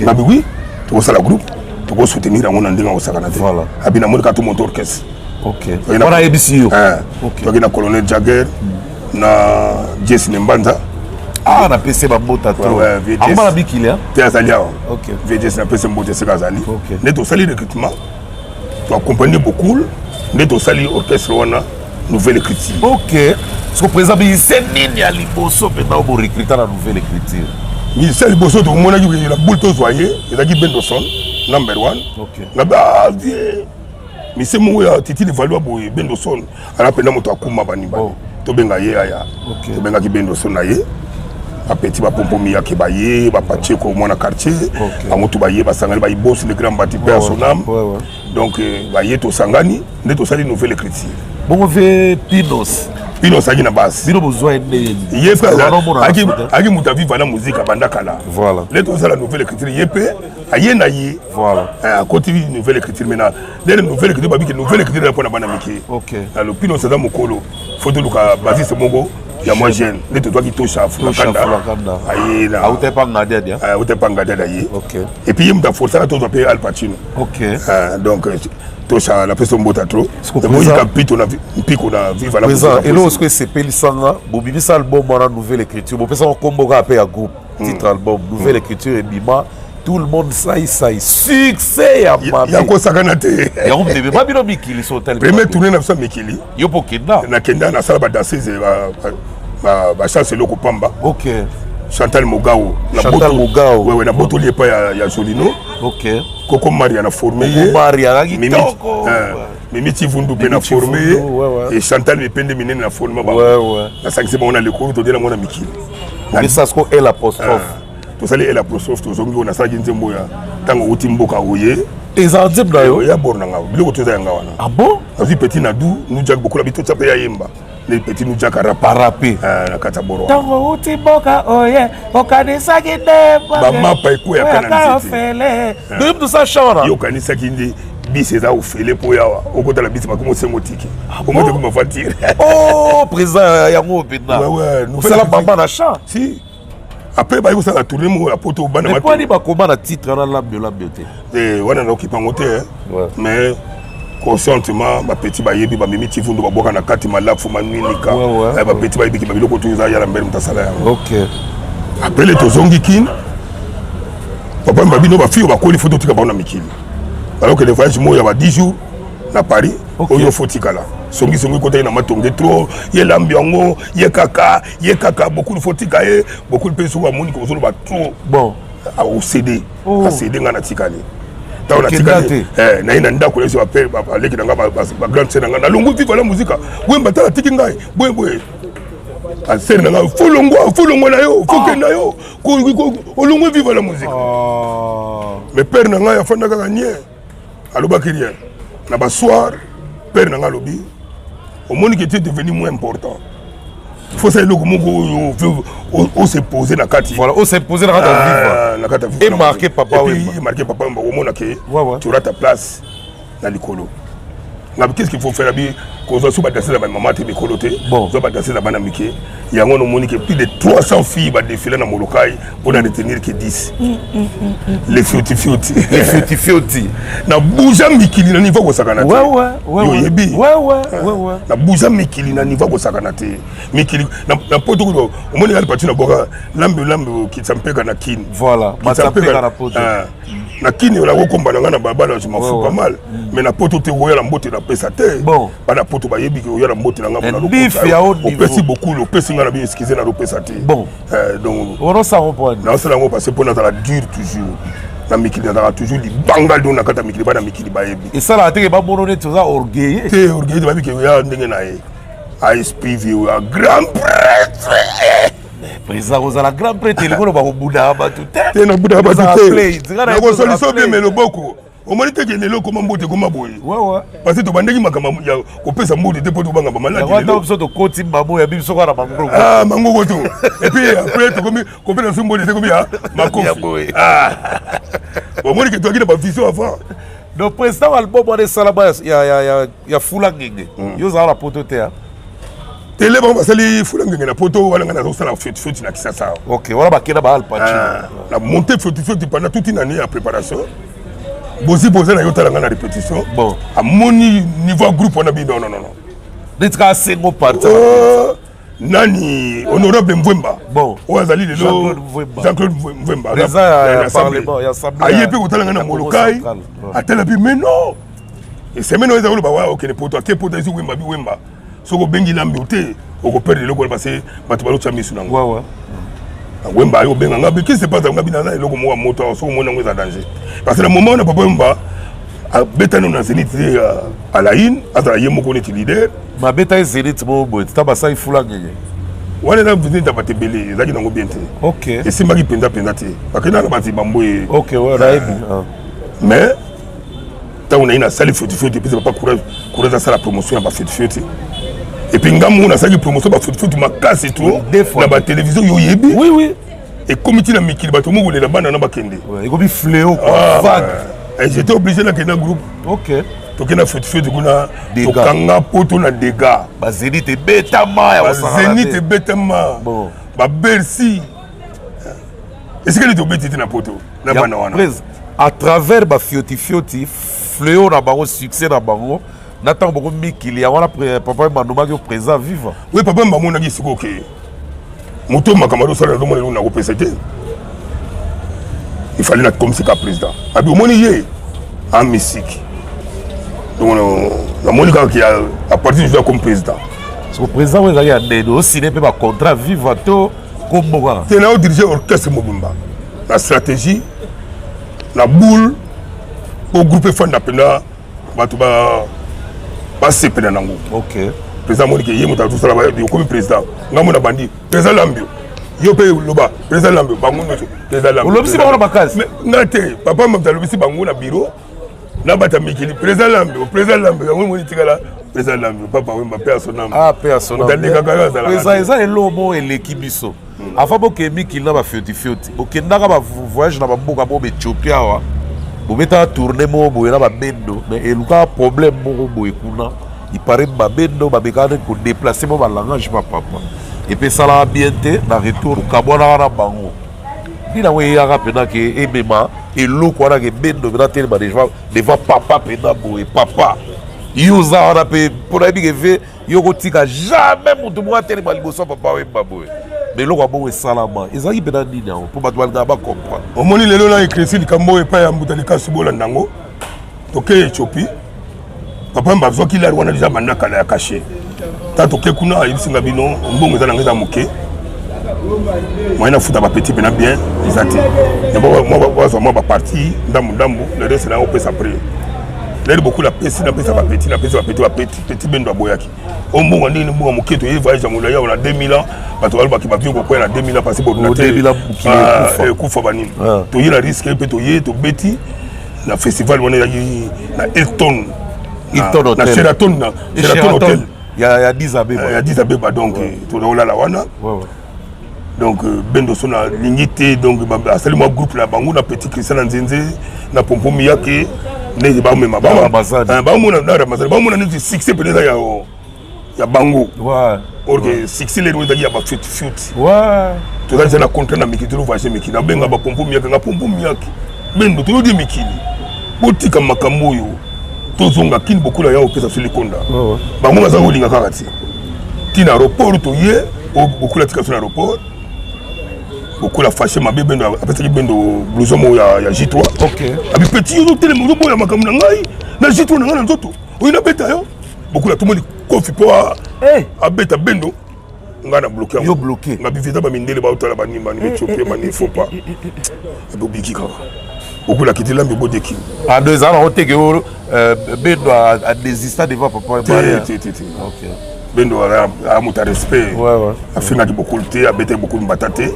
Nabi: "Oui, tokosala groupe, tokosoutenir yango na ndenge akosakana te." Abi: "Namoni kaka tomonte orchestre." Wana ayebisi yo? Toki na colonel Jagger na Jesi Nembanza. Ah, napesi bambota to akoma na bikili. Te, azali awa. VJS, napesi mbote esika azali. Nde tosali recrutement, toaccompagne beaucoup, nde tosali orchestre wana, Nouvelle Écriture. Ok, siko président, musicien nini ya liboso mpenza oyo borecruta na Nouvelle Écriture? Musicien ya liboso tomonaki la boule, tozwa ye, ezalaki Bendoson number one. Na bavie musicien moko ya titi Levalua boye, Bendoson ala mpenza moto akuma bani bani. Tobenga ye aya. Tobengaki Bendoson na ye, bapeti bapompo miyake baye, bapatieko mwana quartier, bango tu baye, basangani, bayibosi le grand bati pe ya son âme. Donc baye, tosangani, nde tosali Nouvelle Écriture. Bongo ve Pinos? Pinos azalaki na base. Bino bozwa ye ndenge? Ye mpe ayaki moto aviva na musique abanda kala. Nde tosala Nouvelle Écriture, ye mpe aye na ye. Akoti Nouvelle Écriture. Maintenant, ndenge Nouvelle Écriture, babiki Nouvelle Écriture mpona bana mike. Alors Pinos aza mokolo, faut toluka bassiste moko ya mwa jeune. Nde tozwaki Tosha Fulakanda, aye na auta epa Ngadiadi. Auta epa Ngadiadi, aye. Et puis ye moto aforsaka tozwa mpe Al Pacino. Donc Tosha, napesi mbota trop, boyika mpito na mpiko na viva la. Eloko siko esepelisanga, bobimisa album wana Nouvelle Écriture, bopesaka nkombo kaka mpe ya groupe, titre album Nouvelle Écriture, ebima, tout le monde sai sai, succès ya mabe. Ya kosakana te. Yango mtebe babino mikili so otali. Premier tournée na biso ya mikili. Yo mpo okenda? Nakenda, nasala badanseuse, bachance eloko pamba. Chantal Mogao. Chantal Mogao. Wewe, nabotoli epai ya Jolino. Koko Maria, na forme ye. Maria azalaki kitoko. Mimi Tivundu mpe na forme ye, et Chantal Mipende minene na forme bango, nasangisi bango na lekolo, todela yango na mikili. Obisa siko L apostrophe. Tosali L apostrophe, tozongi oyo nasalaki nzembo ya ntango outi mboka oye. Ezala nzembo na yo? Ya bor na nga, biloko to eza yanga wana. Ah bon? Nazwi petit Nadu Nujak bokola bi, totya mpe ya yemba le petit Nujak arap. Arape. Na kati ya boro. Ntango outi mboka oye, okanisaki nde bamapa ekweyaka na nzete. Ofele doyebi tosala sha wana. Yo okanisaki nde bisi eza ofele mpo yawa okotala bisi, bakomi osengo tike, omote koma voiture. Oh, président, yango mpenza osala mama na champ. Si, après bayi kosala tournée moko ya poto, bana. Epwani bakoma na titre wana Lambio Lambio te? Wana naokipa yango te, mais conscientement bapeti bayebi, bamemi Tivundu, babwaka na kati malafu manwinika. Bapeti bayebiki babiloko to eza yala mbele moto asala yango. Après le tozongi Kine, papa babino bafille bakoli, faut totika bango na mikili. Alors que le voyage moko ya ba 10 jours na Paris, oyo faut tikala songisongi, ekotaki na matonge trop, ye lambi yango, ye kaka, ye kaka bokulu, faut tika ye bokulu mpe soki amoni kozoloba trop. Bon. Acédé, acédé, ngai natikali. Ntango natikali, naye na ndako, nayesi baleki na ngai, bagrande sœur na ngai, nalongwi Viva la Musica, boye tala, atiki ngai boye boye. Asere na ngai: "Faut longwa, faut longwa na yo, faut kenda yo, olongwe Viva la Musica." Mais père na ngai afanda kaka nie, alobaki rien. Na basoir, père na ngai alobi: "Omoni ke tu es devenu moins important, faut ça eloko moko oyo ose pose na kati." Voilà, ose pose na kati ya Viva. Na kati ya Viva. Et marqué Papa Wemba. Et marqué Papa Wemba, omona ke tu auras ta place na likolo. Ngabi: "Qu'est-ce qu'il faut faire?" Abi: "Kozwa so badanse na bamama te, mikolo te, zwa badanse na bana mike." Yango nomoni ke plus de 300 filles badéfile na Molokai mpona retenir ke 10, les fioti fioti. Les fioti fioti. Na buja mikili na niveau kosakana te, oyebi. Na buja mikili na niveau kosakana te, mikili na poto kuno. Omoni kali pati na boka lambe lambe, okitisa mpeka na Kini. Voilà, mpeka na poto. Na Kini onakokomba na ngai na balabala, je m'en fous pas mal, mais na poto te, oya na mbote napesa te. Bana poto bayebi ke oya na mbote na ngai, opesi bokulu, opesi ngai na bino, excuse, nalopesa te. Donc naosala yango parce que mpo nazala dur toujours na mikili, nazalaka toujours libanga do na kati ya mikili, bana mikili bayebi. Esalaka teke bamono neti oza orgueilleux? Te, orgueilleux te, bayebi ke oya ndenge na ye, aesprit vie ya grand prêtre. Président, kozala grand prêtre elingi oloba kobundaka bato te. Te, nabundaka bato te, nakosolisa obieme loboko. Omoni teke lelo ekoma mbote, ekoma boye parce que tobandaki makambo ya kopesa mbote te mpo tobanga bamaladi. Biso tokoti mbamo ya biso kaka na mangoko. Mangoko to, et puis après tokomi kopesa so mbote te, komi ya makofi. Omoni ke toyaki na bavision avant. Donc président album wana esalama ya Fula Ngenge. Yo ozala na poto te? Tele, bango basali Fula Ngenge na poto wana, ngai nazosala Fioti Fioti na Kisasa. Ok, wana bakenda ba Al Pacino. Na monté Fioti Fioti pendant toute une année ya préparation. Bozi boza na yo, tala ngai na répétition. Bon. Amoni niveau ya groupe wana, bi non, non, non. Neti kaka sengo parti. Nani, honorable Mvwemba. Bon. Oyo azali lelo Jean-Claude Mvwemba aye mpe kotala ngai na Molokai, atala mpe, mais non, esemaine oyo eza koloba wa okende poto, ake poto, ezi Wemba bi Wemba, soki obengi Lambi te, okoperdre eloko wana, parce bato bazotya miso nango. Wemba aye obenga nga, qu'est-ce qui se passe? Nga bina na eloko moko ya moto awa, soki omoni yango eza danger, parce que na moment wana papa Wemba abetani na Zénith te, à la une azala ye moko neti leader. Babeta ye Zénith moko boye ta basali Fula Ngenge. Wana eza Zénith ya bato ebele, ezalaki nango bien te. Esimbaki mpenza mpenza te, bakendaka na bato bamboye. Ok, ouais, nayebi. Mais ntango naye nasali Fioti Fioti, epesa papa courage, courage asala promotion ya bafioti fioti. Et puis nga moko nasalaki promotion bafioti fioti makasi trop na batélévision, yo oyebi. Oui oui. Ekomi ntina mikili, bato moko kolela bana na bakende. Ekomi fléau quoi, vague. Et j'étais obligé nakende na groupe. Tokende na Fioti Fioti kuna, tokanga poto na dégâts. Bazénith ebetama. Ya bazénith ebetama, babercy, esika nini tobeti te na poto na bana wana. À travers bafioti fioti, fléau na bango, succès na bango na ntango boko mikili yango wana, papa bandomaki yo président viva. Oui, papa bamonaki sikoyo ke moto makambo azosala, nazomona eloko nakopesa te, il fallait nakomisaka président. Abi omoni ye en mystique, donc namoni kaka ke à partir du jour comme président. So président oyo ezalaki ya ndeni, osine mpe bacontrat viva to kombo kaka? Te, na odirige orchestre mobimba na stratégie na boule po groupe efanda mpenza, bato basepela nango. Président amoniki ye moto azosala, okomi président, nga mona bandi président Lambio, yo mpe loba président Lambio, bango nyonso président Lambio. Olobisi bango na makasi? Nga te, papa moto alobisi bango na bureau na bato ya mikili, président Lambio, président Lambio. Yango moni tikala président Lambio, papa Wemba mpe asonam. Ah, mpe asonam. Alekaka yo azalaka. Président, eza eloko moko eleki biso avant bokende mikili na bafioti fioti, bokendaka bavoyage na bamboka moko baethiopie awa, bobetaka tournée moko boye na babendo, mais elukaka problème moko boye kuna. Ipare babendo babekaka neti kodéplacer mo balangage pa papa, epe esalaka bien te. Na retour okabwanaka na bango. Nini yango eyaka mpena ke emema eloko wana ke bendo mpena telema devant papa mpena boye? Papa, yo oza wana mpe mpo nayebi ke ve yo kotika jamais motu moko atelema liboso ya papa Wemba boye, mais eloko ya bongo esalama, ezalaki mpena nini yango mpo bato balingaka bacomprendre? Omoni lelo na éclairci likambo oyo epai ya mbuta Likasi, bolanda yango. Toke Éthiopie, papa Wemba azwaki lari wana deja banda kala ya cachet. Ta toke kuna, ayebisi nga bino mbongo eza nanga eza moke, moyen nafuta bapeti mpena bien eza te, bazwa mwa baparti ndambu ndambu, le reste na opesa prix lere bokula. Apesi, napesa bapeti, napesa bapeti, bapeti peti. Bendo aboyaki o mbongo ndenge mbongo moke. Toye voyage ya molai awa na 2000 ans, bato balobaki bavie kokwea na 2000 ans parce que ordinateur ekufa banini. Toye na risque mpe toye, tobeti na festival wana ezalaki na Hilton, na Sheraton, na Sheraton Hotel. Ya Addis Abeba. Ya Addis Abeba. Donc tozolala wana, donc bendo so nalingi te, donc asali mwa groupe na bango na petit Christian na Nzenze na Pompo Miyake, ndenge bamema baomona na Ramazani, baomona neti succès pene eza ya bango, or que succès lelo ezalaki ya bafioti fioti. Tozali za na contrat na mikili, tozovoyage mikili, nabenga bapompo Miyake, nga Pompo Miyake, bendo tozodi mikili, botika makambo oyo, tozonga kini, bokula ya opesa biso likonda. Bango baza kolinga kaka ti ntina aéroport, toye, bokula tika biso na aéroport, bokula fâché mabe. Bendo apesaki bendo blouson moko ya J3. Abi petit, yo ozotelema, ozoboya makambo na ngai na J3 na ngai na nzoto oyo, nabeta yo. Bokula tomoni kofi mpo abeta bendo, ngai na bloqué. Yo bloqué. Nga bivi eza bamindele baotala banini bani baethiopie bani, faut pas ebobiki kaka bokula kiti lambi bodeki. Ah, donc ezala nango te ke bendo adésista devant papa? Te, te, te, te. Bendo aya moto ya respect, afingaki bokulu te, abetaki bokulu mbata te.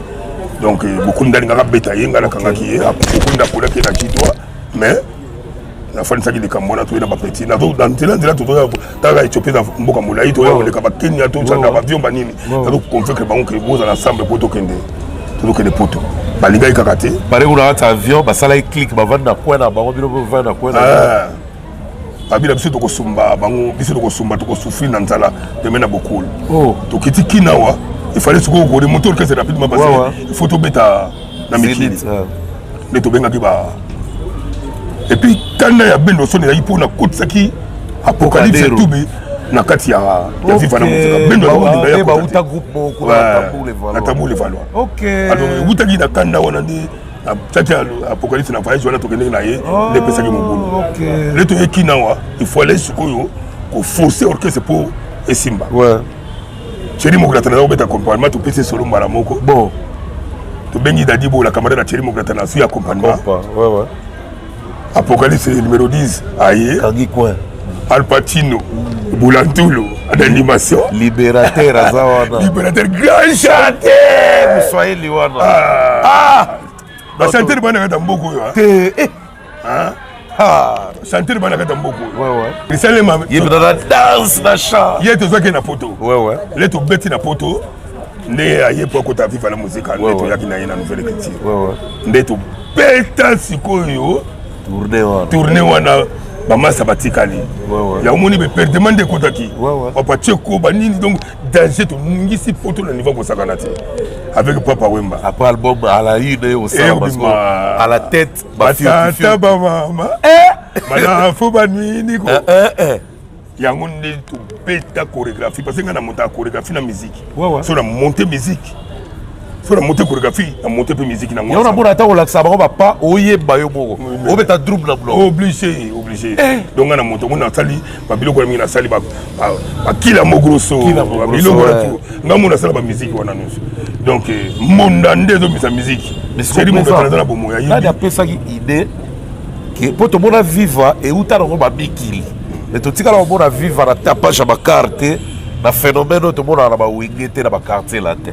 Donc bokulu nde alingaka abeta ye, ngai nakangaki ye. Bokulu nde akolaki ye na J3, mais nafandisaki likambo wana. Toye na bapeti na nzela nzela, totoya taka Éthiopie na mboka molai, toya koleka bakenya, tozanda bavion banini, nazoconvaincre bango ke bozala ensemble po tokende. Tozokende poto, balingaki kaka te. Pare kuna kati avion, basalaki clique, bavandi na coin na bango, bino bovandi na coin na. Ah. Babila biso tokosumba bango, biso tokosumba, tokosouffrir na nzala pembe na bokulu. Oh. Tokiti kinawa, il fallait sikoyo koremonter orchestre rapidement parce que il faut tobeta na mikili. Nde tobengaki ba, et puis kanda ya Bendo Soni ezalaki mpo nakotisaki Apocalypse Tube na kati ya Viva na Muzika. Bendo azolinga ya bauta groupe moko na Tambour Levallois. Alors ewutaki na kanda wana nde atiaki Apocalypse na voyage wana, tokendeki na ye, nde epesaki mobulu. Nde toyeki nawa, il faut aller sikoyo koforcer orchestre mpo esimba. Thierry Mokulata naza kobeta accompagnement, topesi solo mbala moko. Bon, tobengi Dadi Bola, camarade na Thierry Mokulata, na su ya accompagnement. Apocalypse numéro 10 aye. Kangi coin. Al Pacino Bulantulu d'animation. Libérateur aza wana. Libérateur, grand chanteur. Moswahili wana. Ah, bachanteur bana kata mboka oyo. Te. Chanteur bana kata mboka oyo esalema. Ye mpenza na danse, na chant. Ye tozwaki na poto. Le tobeti na poto, nde aye po akota Viva la Muzika, nde toyaki na ye na Nouvelle Écriture, nde tobeta sikoyo tournée wana. Bamasa batikali ya omoni beperdement nde ekotaki papa Tieko banini, donc danger. Toningisi poto na niveau kosakana te avec Papa Wemba. Après album à la une, osala à la tête. Batata, bamama, balafu, banini ko yango nde tobeta chorégraphie, parce que ngai na monta ya chorégraphie na musique. So na monte musique, so na monte chorégraphie, na monte mpe musique nango. Yango namona ata kolakisa bango bapa, oyeba yo moko obeta trouble na bloc. Obligé, obligé. Donc ngai na moto ngo nasali babiloko na mingi, nasali bakila mogroso, babiloko na tu, ngai mo nasala bamusique wana nyonso. Donc monda nde ezomisa musique, seri moto aza na bomoya. Nani apesaki idée mpo tomona Viva euta nango bamikili, mais totikala komona Viva na tapage ya bacar te, na phénomène oyo tomonaka na bawenge te, na baquartier la te?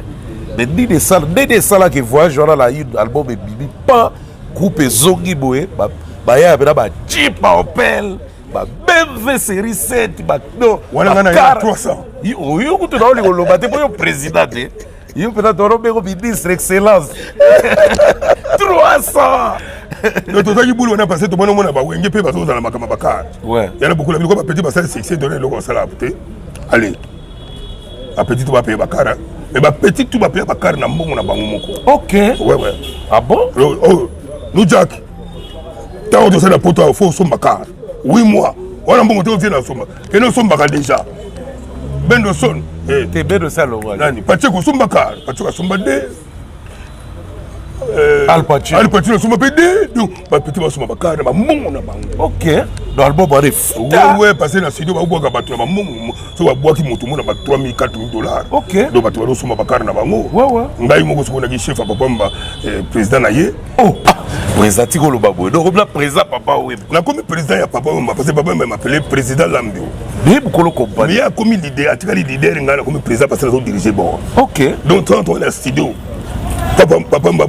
Mais nini esala, ndenge esalaki voyage wana, la une album ebimi pa groupe ezongi boye, baya mpena bajeep, baopel, ba BMW série 7. Wana nga na 300. Oyo kutu naoli koloba te, mpo yo président te, yo mpena torobengo ministre excellence 300. Donc tozalaki bulu wana parce que tomoni omona bawenge mpe bazozala makambo bacar yana bokula biloko, bapeti basali succès, tona eloko basala te. Allez, bapeti to bapaye bacar, mais bapeti tu bapaye bacar na mbongo na bango moko. Ouais. Ah bon? Oh, nous Jack, ntango tosali na poto awa, faut osomba car 8 mois wana, mbongo te, ovie na osomba, kende osombaka déjà. Bendo Son. Te, Bendo salongo. Nani, Patrick osomba car, Patrick asomba de. Al Pacino. Al Pacino asomba mpe de. Donc bapeti basomba bacar na bambongo na bango. Ok, donc album wana efuta. Ouais, parce na studio babwaka bato na bambongo, so babwaki moto mona ba 3000, 4000 dollars. Donc bato bazosomba bacar na bango. Ngai moko soki onaki chef ya Papa Mba, président na ye. Oh, président, tika oloba boye, donc obila président Papa Wemba. Nakomi président ya Papa Wemba parce que Papa Wemba m'appelait président Lambio. Mais mokolo compagnie. Mais akomi leader, atikali leader, ngai nakomi président parce que nazo dirige bon. Donc tango na studio, Papa Wemba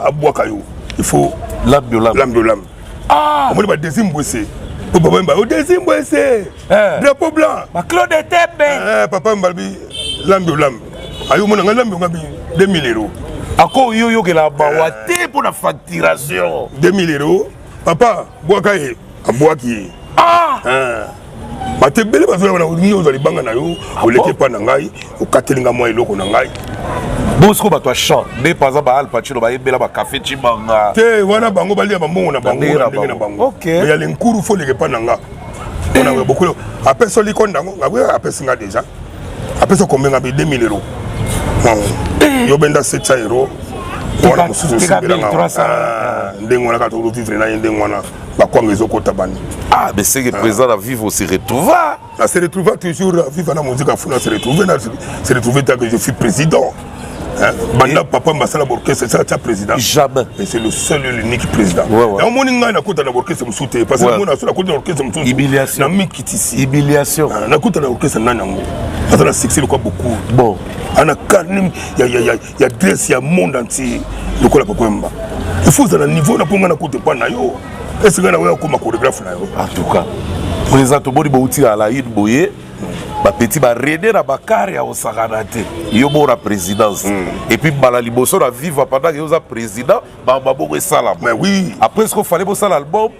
abwaka yo, il faut Lambio, Lambio. Lambio, Lambio. Ah, omoni badesi mbwese po Papa Wemba, odesi mbwese, drapeau blanc. Baclaude Tembe. Papa Wemba alobi Lambio, Lambio, ayo omona ngai Lambio, ngabi 2000 euros. Ako yo oyokela mawa te mpo na facturation. 2000 euros, papa bwaka ye, abwaki ye. Bato ebele bazoya wana, olingi ozwa libanga na yo, oleki epa na ngai, okateli nga mwa eloko na ngai. Bosiko bato ya champ nde par exemple baal Pacino bayembela bacafé Cimanga. Te, wana bango balia bambongo na bango na ndenge na bango. Mais ya lenkuru, faut oleka epa na nga mpona bokolo apesi likonda yango, ngabi apesi nga déjà, apesi combien? Ngabi 2000 euros, yo benda 700 euros wana, mosusu osimbelanga ndenge wana kaka, tozovivre na ye ndenge wana, bakwanga ezokota bani. Ah, mais c'est que président na Viva se retrouva. Na se retrouva toujours Viva na Muzika Funa, se retrouve na se retrouve tant que je suis président. Hein? Banda papa basala orchestre esala tia président. Jamais. Mais c'est le seul et l'unique président. Ouais. Omoni ngai nakota na orchestre mosusu te parce que mona so nakota na orchestre mosusu Humiliation. na mikitisi. Humiliation. Nakota na orchestre nani yango aza na succès lokwa beaucoup? Bon. Ana carnet ya dresse ya monde entier lokola Papa Wemba, il faut ozala niveau na mpo ngai nakota epa na yo, ese ngai nakoya kokoma chorégraphe na yo? En tout cas, président, tomoni bouti à la une boye. Bapeti barene na bakare ya kosakana te. Yo moko na présidence. Et puis mbala liboso na Viva, pendant que yo oza président, maboko esalama. Mais oui. Après, ce qu'il fallait bosala album,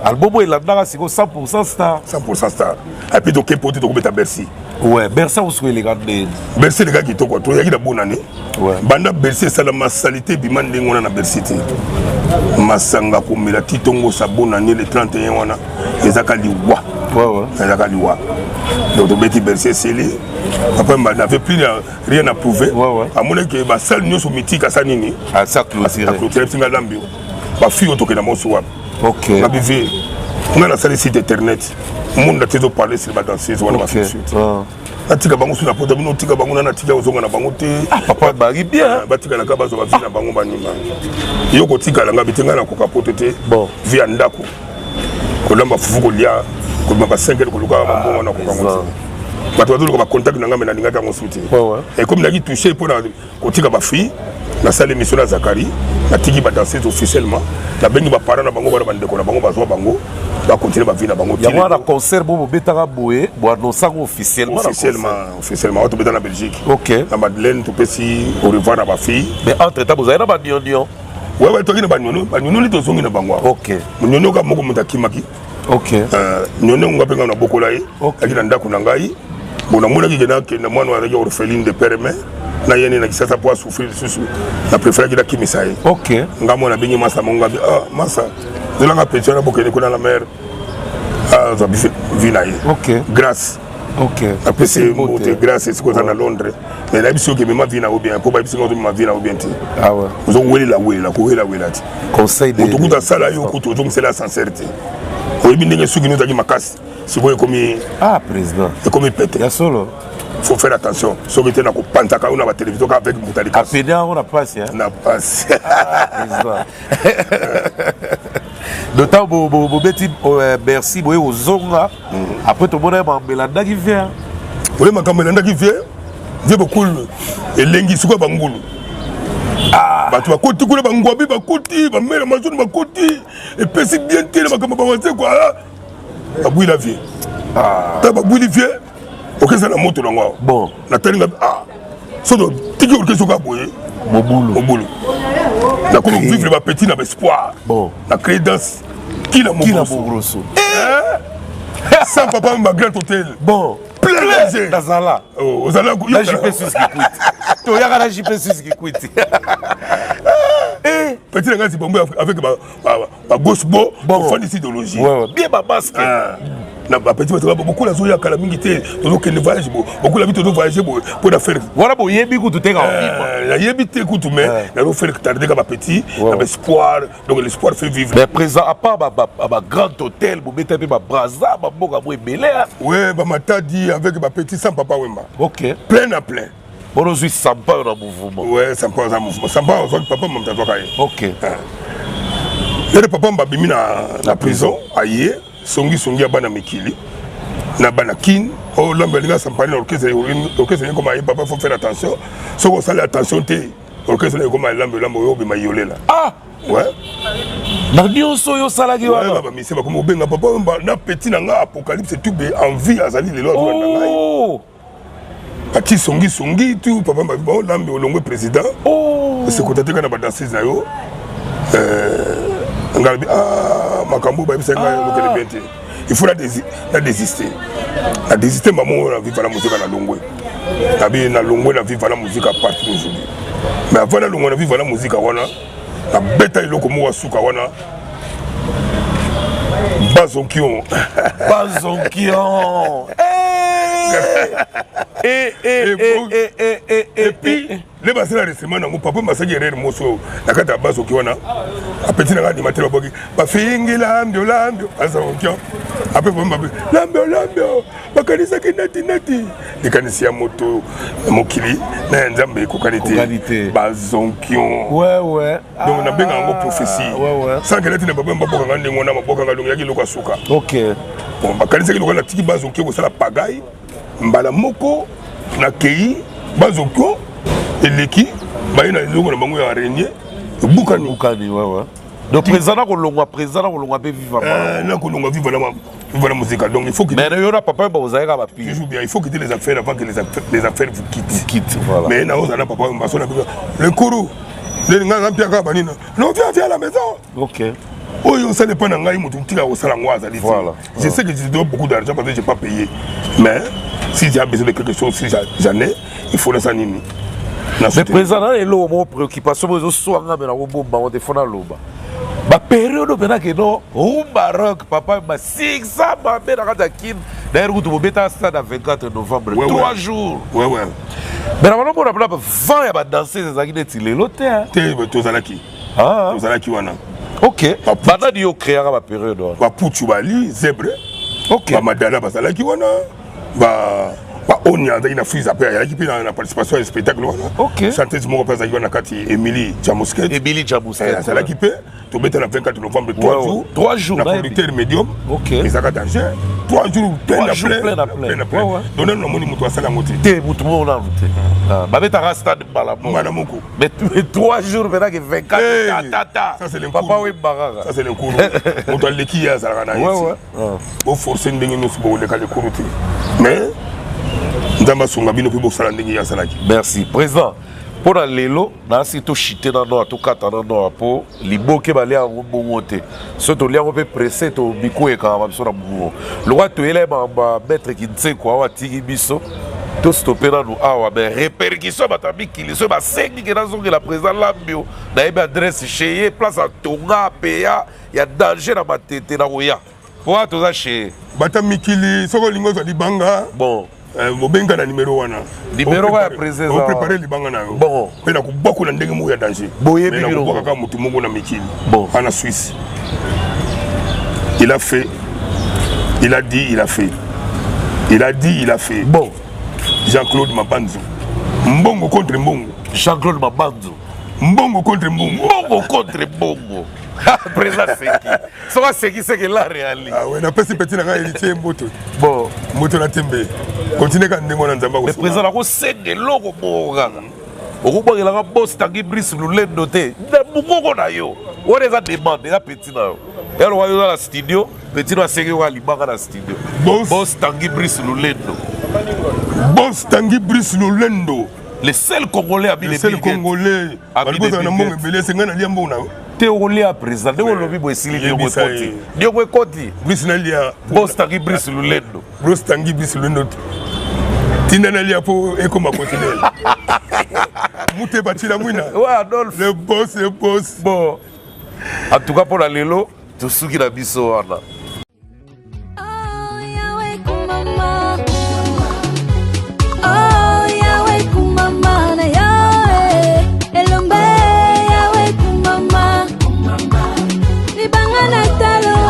album oyo elandaka sikoyo, 100 star. 100 star. Et puis toke po te, tokobeta Bercy. Ouais, Bercy akosuka eleka ndeni? Bercy eleka kitoko. Toyaki na bonane. Banda Bercy esalama, salité ebima ndenge wana na Bercy te. Masanga komela ti tongosa. Bonane, le 31 wana ezaka liwa. Ezaka liwa. Donc tobeti Bercy, esili. Papa n'avait plus rien à prouver. Amonaki basale nyonso mythique, asa nini? Asa clôturé. Bisinga lambi bafille oyo tokenda mosu wapi? Nabi vie nga nasali site internet, monde ate ezoparle sur badanseuse wana, basuite natika bango so na pota bino, otika bango na natika ozonga na bango te. Papa bari bien. Batikalaka, bazwa bavie na bango banima. Yo kotikala nga bite, ngai nakoka poto te. Vie ya ndako, kolamba fufu, kolia, kobima ba 5 heures, koluka bambongo, nakoka ngo te. Bato bazoluka bacontact na ngai, me nalingaki yango su te. Ekomi naki touché mpona kotika bafille. Nasali émission na Zakari, natiki badanseuse officiellement, nabengi baparent na bango wana, bandeko na bango bazwa bango, bacontinue bavie na bango. Yango wana concert bo bobetaka boye, boannonçango officiellement? Officiellement, officiellement. Oyo tobeta na Belgique, na Madeleine, topesi au revoir na bafille. Mais entre temps bozali na banionio? Ouais, toki na baniono, baniono nde tozongi na bango awa. Niono ka moko moto akimaki. Niono nga mpe ngai nabokola ye, aki na ndako na ngai. Bon, namonaki ke nakenda, mwana oyo azalaki orpheline de père, mais na ye nde na Kisasa po asouffrir lisusu, na préféraki nakimisa ye. Nga mwana abengi masa mongo, ngabi: "Ah masa, zelanga petit wana, bokende kuna na mare, azwa vie na ye." Grâce apesi ye mbote. Grâce esika oza na Londres, mais nayebi soki emema vie na yo bien, mpo bayebisi nga ozomema vie na yo bien te. Ozowelela welela, kowelawela te. Moto kutu asala yo kutu ozongisela ascenseur te. Oyebi ndenge soki nozalaki makasi, sikoyo ekomi Ah président. Ekomi pete. Ya solo. Faut faire attention, soki te nakopanzaka yo na batelevizio kaka avec moto alika. Apede yango na pasi. Na pasi. Président, d'autant bobeti Bercy boye kozonga, après tomona ye makambo elandaki vie. Oye, makambo elandaki vie, vie bokulu elengi. Sikoyo bangulu, bato bakoti kuna, bangwabi bakoti, bamela mazoni bakoti, epesi bien te na makambo bawase kwa babwila vie. Ta babwili vie, okeza na moto nango awa. Natali nga, ah, so tiki orchestre oka boye. Mobulu. Mobulu. Nakomi vivre bapetit na baespoir. Na créé danse Kila. Kila Mogroso. Sans papa ma grand hôtel. Plein. Nazala. Ozala. Na JP Suski kwiti, toyaka na JP Suski kwiti. Petit na ngai zibambo avec bagauche bo ofandisi idéologie. Bien, bamasque. Na bapeti bato bokula azoya kala mingi te, tozokende voyage bo bokula bi, tozovoyage boye mpo na faire. Wana boyebi kutu te? Nayebi te kutu, mais nazofaire tarde ka bapetit na baespoir. Donc l'espoir fait vivre. Mais président, à part bagrand hôtel, bobeta mpe babraza, bamboka mo ebele. Ouais, bamatadi avec bapetit sans papa Wemba. Plein à plein. Bona ozwi Sampa oyo na mouvement? Ouais, Sampa aza mouvement. Sampa azwaki papa, moto azwaka ye. Ere papa babimi na prison, aye songisongi ya bana mikili na bana Kine. Oyo lambe alinga Sampani na orchestre, orchestre ekoma ye. Papa, faut faire attention, soki osali attention te, orchestre ekoma elambe elambe, oyo obima yolela. Ah ouais. Na nyonso oyo osalaki wana? Bamise bakomi kobenga papa na petit na nga Apocalypse Tube en vie, azali lelo azolanda ngai. Ati songisongi tu papa baolambi olongwe président, esekota te kaka na badanseuse na yo. Ngai bi makambo bayebisaki ngai olokele bien te, il faut na désister, na désister mamo oyo na Viva la Musica. Na longwe, nabi na longwe na Viva la Musica à partir d'aujourd'hui. Mais avant na longwe na Viva la Musica wana, nabeta eloko moko ya suka wana, Bazonkion. Bazonkion. Et puis nde basala enregistrement nango, papa basalaki erreur moso na kati ya bazoki wana. Apeti nanga animateur baboki bafingi lambio lambio bazonkion, apres babi lambio lambio, bakanisaki neti neti likanisi ya moto ya mokili na ya Nzambe ekokani te. Bazonkion. Donc nabenga yango prophétie sans que neti na babe babokanga ndenge wana, babokanga longi yaki eloko ya suka. Bon, bakanisaki lokola natiki bazoki kosala pagaille mbala moko, nakei bazokio eleki, baye na eloko na bango ya araignée ebukani. Bukani, ouais. Donc président na kolongwa, président na kolongwa mpe viva. Na kolongwa, viva na viva na muzika. Donc il faut quitter. Mais yo na papa bozalaki kaka bapire. Toujours bien, il faut quitter les affaires avant que les affaires vous quittent. Quitte, voilà. Mais na ozala papa baso na le nkuru nde ngai nga mpiaka banina. Non, viens, viens à la maison. Oyo osala epai na ngai, moto tika kosala yango azali. Je sais que je dois beaucoup d'argent parce que j'ai pas payé, mais si j'ai besoin de quelque chose, si j'en ai, il faut nasa nini. Mais président, na eloko moko préoccupation mo ezoswanga, me nakobomba ngo te, fo naloba bapériode mpena keno rumba rock, papa basiksa mabe na kati ya Kine. D'ailleurs kutu bobeta stade ya 24 novembre, 3 jours. Mais na banomona mpena vent ya badanseuse ezalaki neti lelo te. Te, tozalaki. Tozalaki wana. Ok, banani yo créaka bapériode wana? Bapuchu, bali zèbre. Bamadala bazalaki wana, baonia azalaki na frise, ape ayalaki mpe na participation ya spectacle wana. Chanteuse moko mpe azalaki wana na kati, Émilie Jamusket. Émilie Jamusket. Azalaki mpe. Tobeta na 24 novembre, 3 jours. 3 jours. Na producteur Medium. Ezalaka danger, 3 jours plein na plein na plein na plein. Donc nanu namoni moto asala yango te. Te, moto moko nanu te. Babetaka stade mbala moko. Mbala moko. Mais 3 jours mpena ke 24, tata papa oyemba kaka. Ça, c'est le nkuru. Moto aleki ye azalaka na ye. Boforce ndenge nyonso, bokoleka lekuru te, mais Nzambe asunga bino mpe bosala ndenge ye asalaki. Merci président. Mpo na lelo nasi toshite nano, tokata nano, mpo liboke balia yango bongo te. So tolia yango mpe presse, tomikoyekaka biso na bongo lokwa toyela ye makambo ya maître Kinseko awa, atiki biso tostope nanu awa. Mais répercussion ya bato ya mikili, soki basengi ke nazongela président Lambio, nayebi adresse chez ye, place atonga apeya ya danger na Matete, na koya po wana toza chez ye. Bata mikili, soki olingi ozwa libanga, bon, obenga na nimero wana. Nimero ya président. Oprépare libanga na yo. Bon. Mpe na kobwakola ndenge moko ya danger. Boyebi. Mais nakobwaka kaka motu moko na mikili. Bon. Ana Suisse, il a fait, il a dit, il a fait, il a dit, il a fait. Bon. Jean-Claude Mabanzo, mbongo contre mbongo. Jean-Claude Mabanzo. Mbongo contre mbongo. Mbongo contre mbongo. Président seki, soki aseki, seki la réalité. Ah ouais, napesi petit na ngai Héritier mboto. Bon. Mboto na tembe, continue kaka ndenge wana, Nzambe. Mais président, nakosenga eloko moko kaka: okobwakelaka boss Tangi Brice Lulendo te na mongongo na yo wana. Eza demande, eza petit na yo. Eloko yo oza na studio, petit no asengi yo kaka libanga na studio. Boss Tangi Brice Lulendo. Boss Tangi Brice Lulendo. Le seul Congolais abi. Le seul Congolais balingi na mbongo ebele, esengai nalia mbongo na yo. Te, okolia président ndenge olobi boye, esili, niongo ekoti, niongo ekoti. Brice nalia. Boss Tangi Brice Lulendo. Boss Tangi Brice Lulendo, tinda nalia mpo ekoma continue mute batila mwina. Ouais, Adolphe. Le boss, le boss. Bon, en tout cas mpona lelo tosuki na biso wana. Oh, Yahweh kumama. Oh, Yahweh kumama na yo, eh. Elombe Yahweh kumama. Libanga na talo.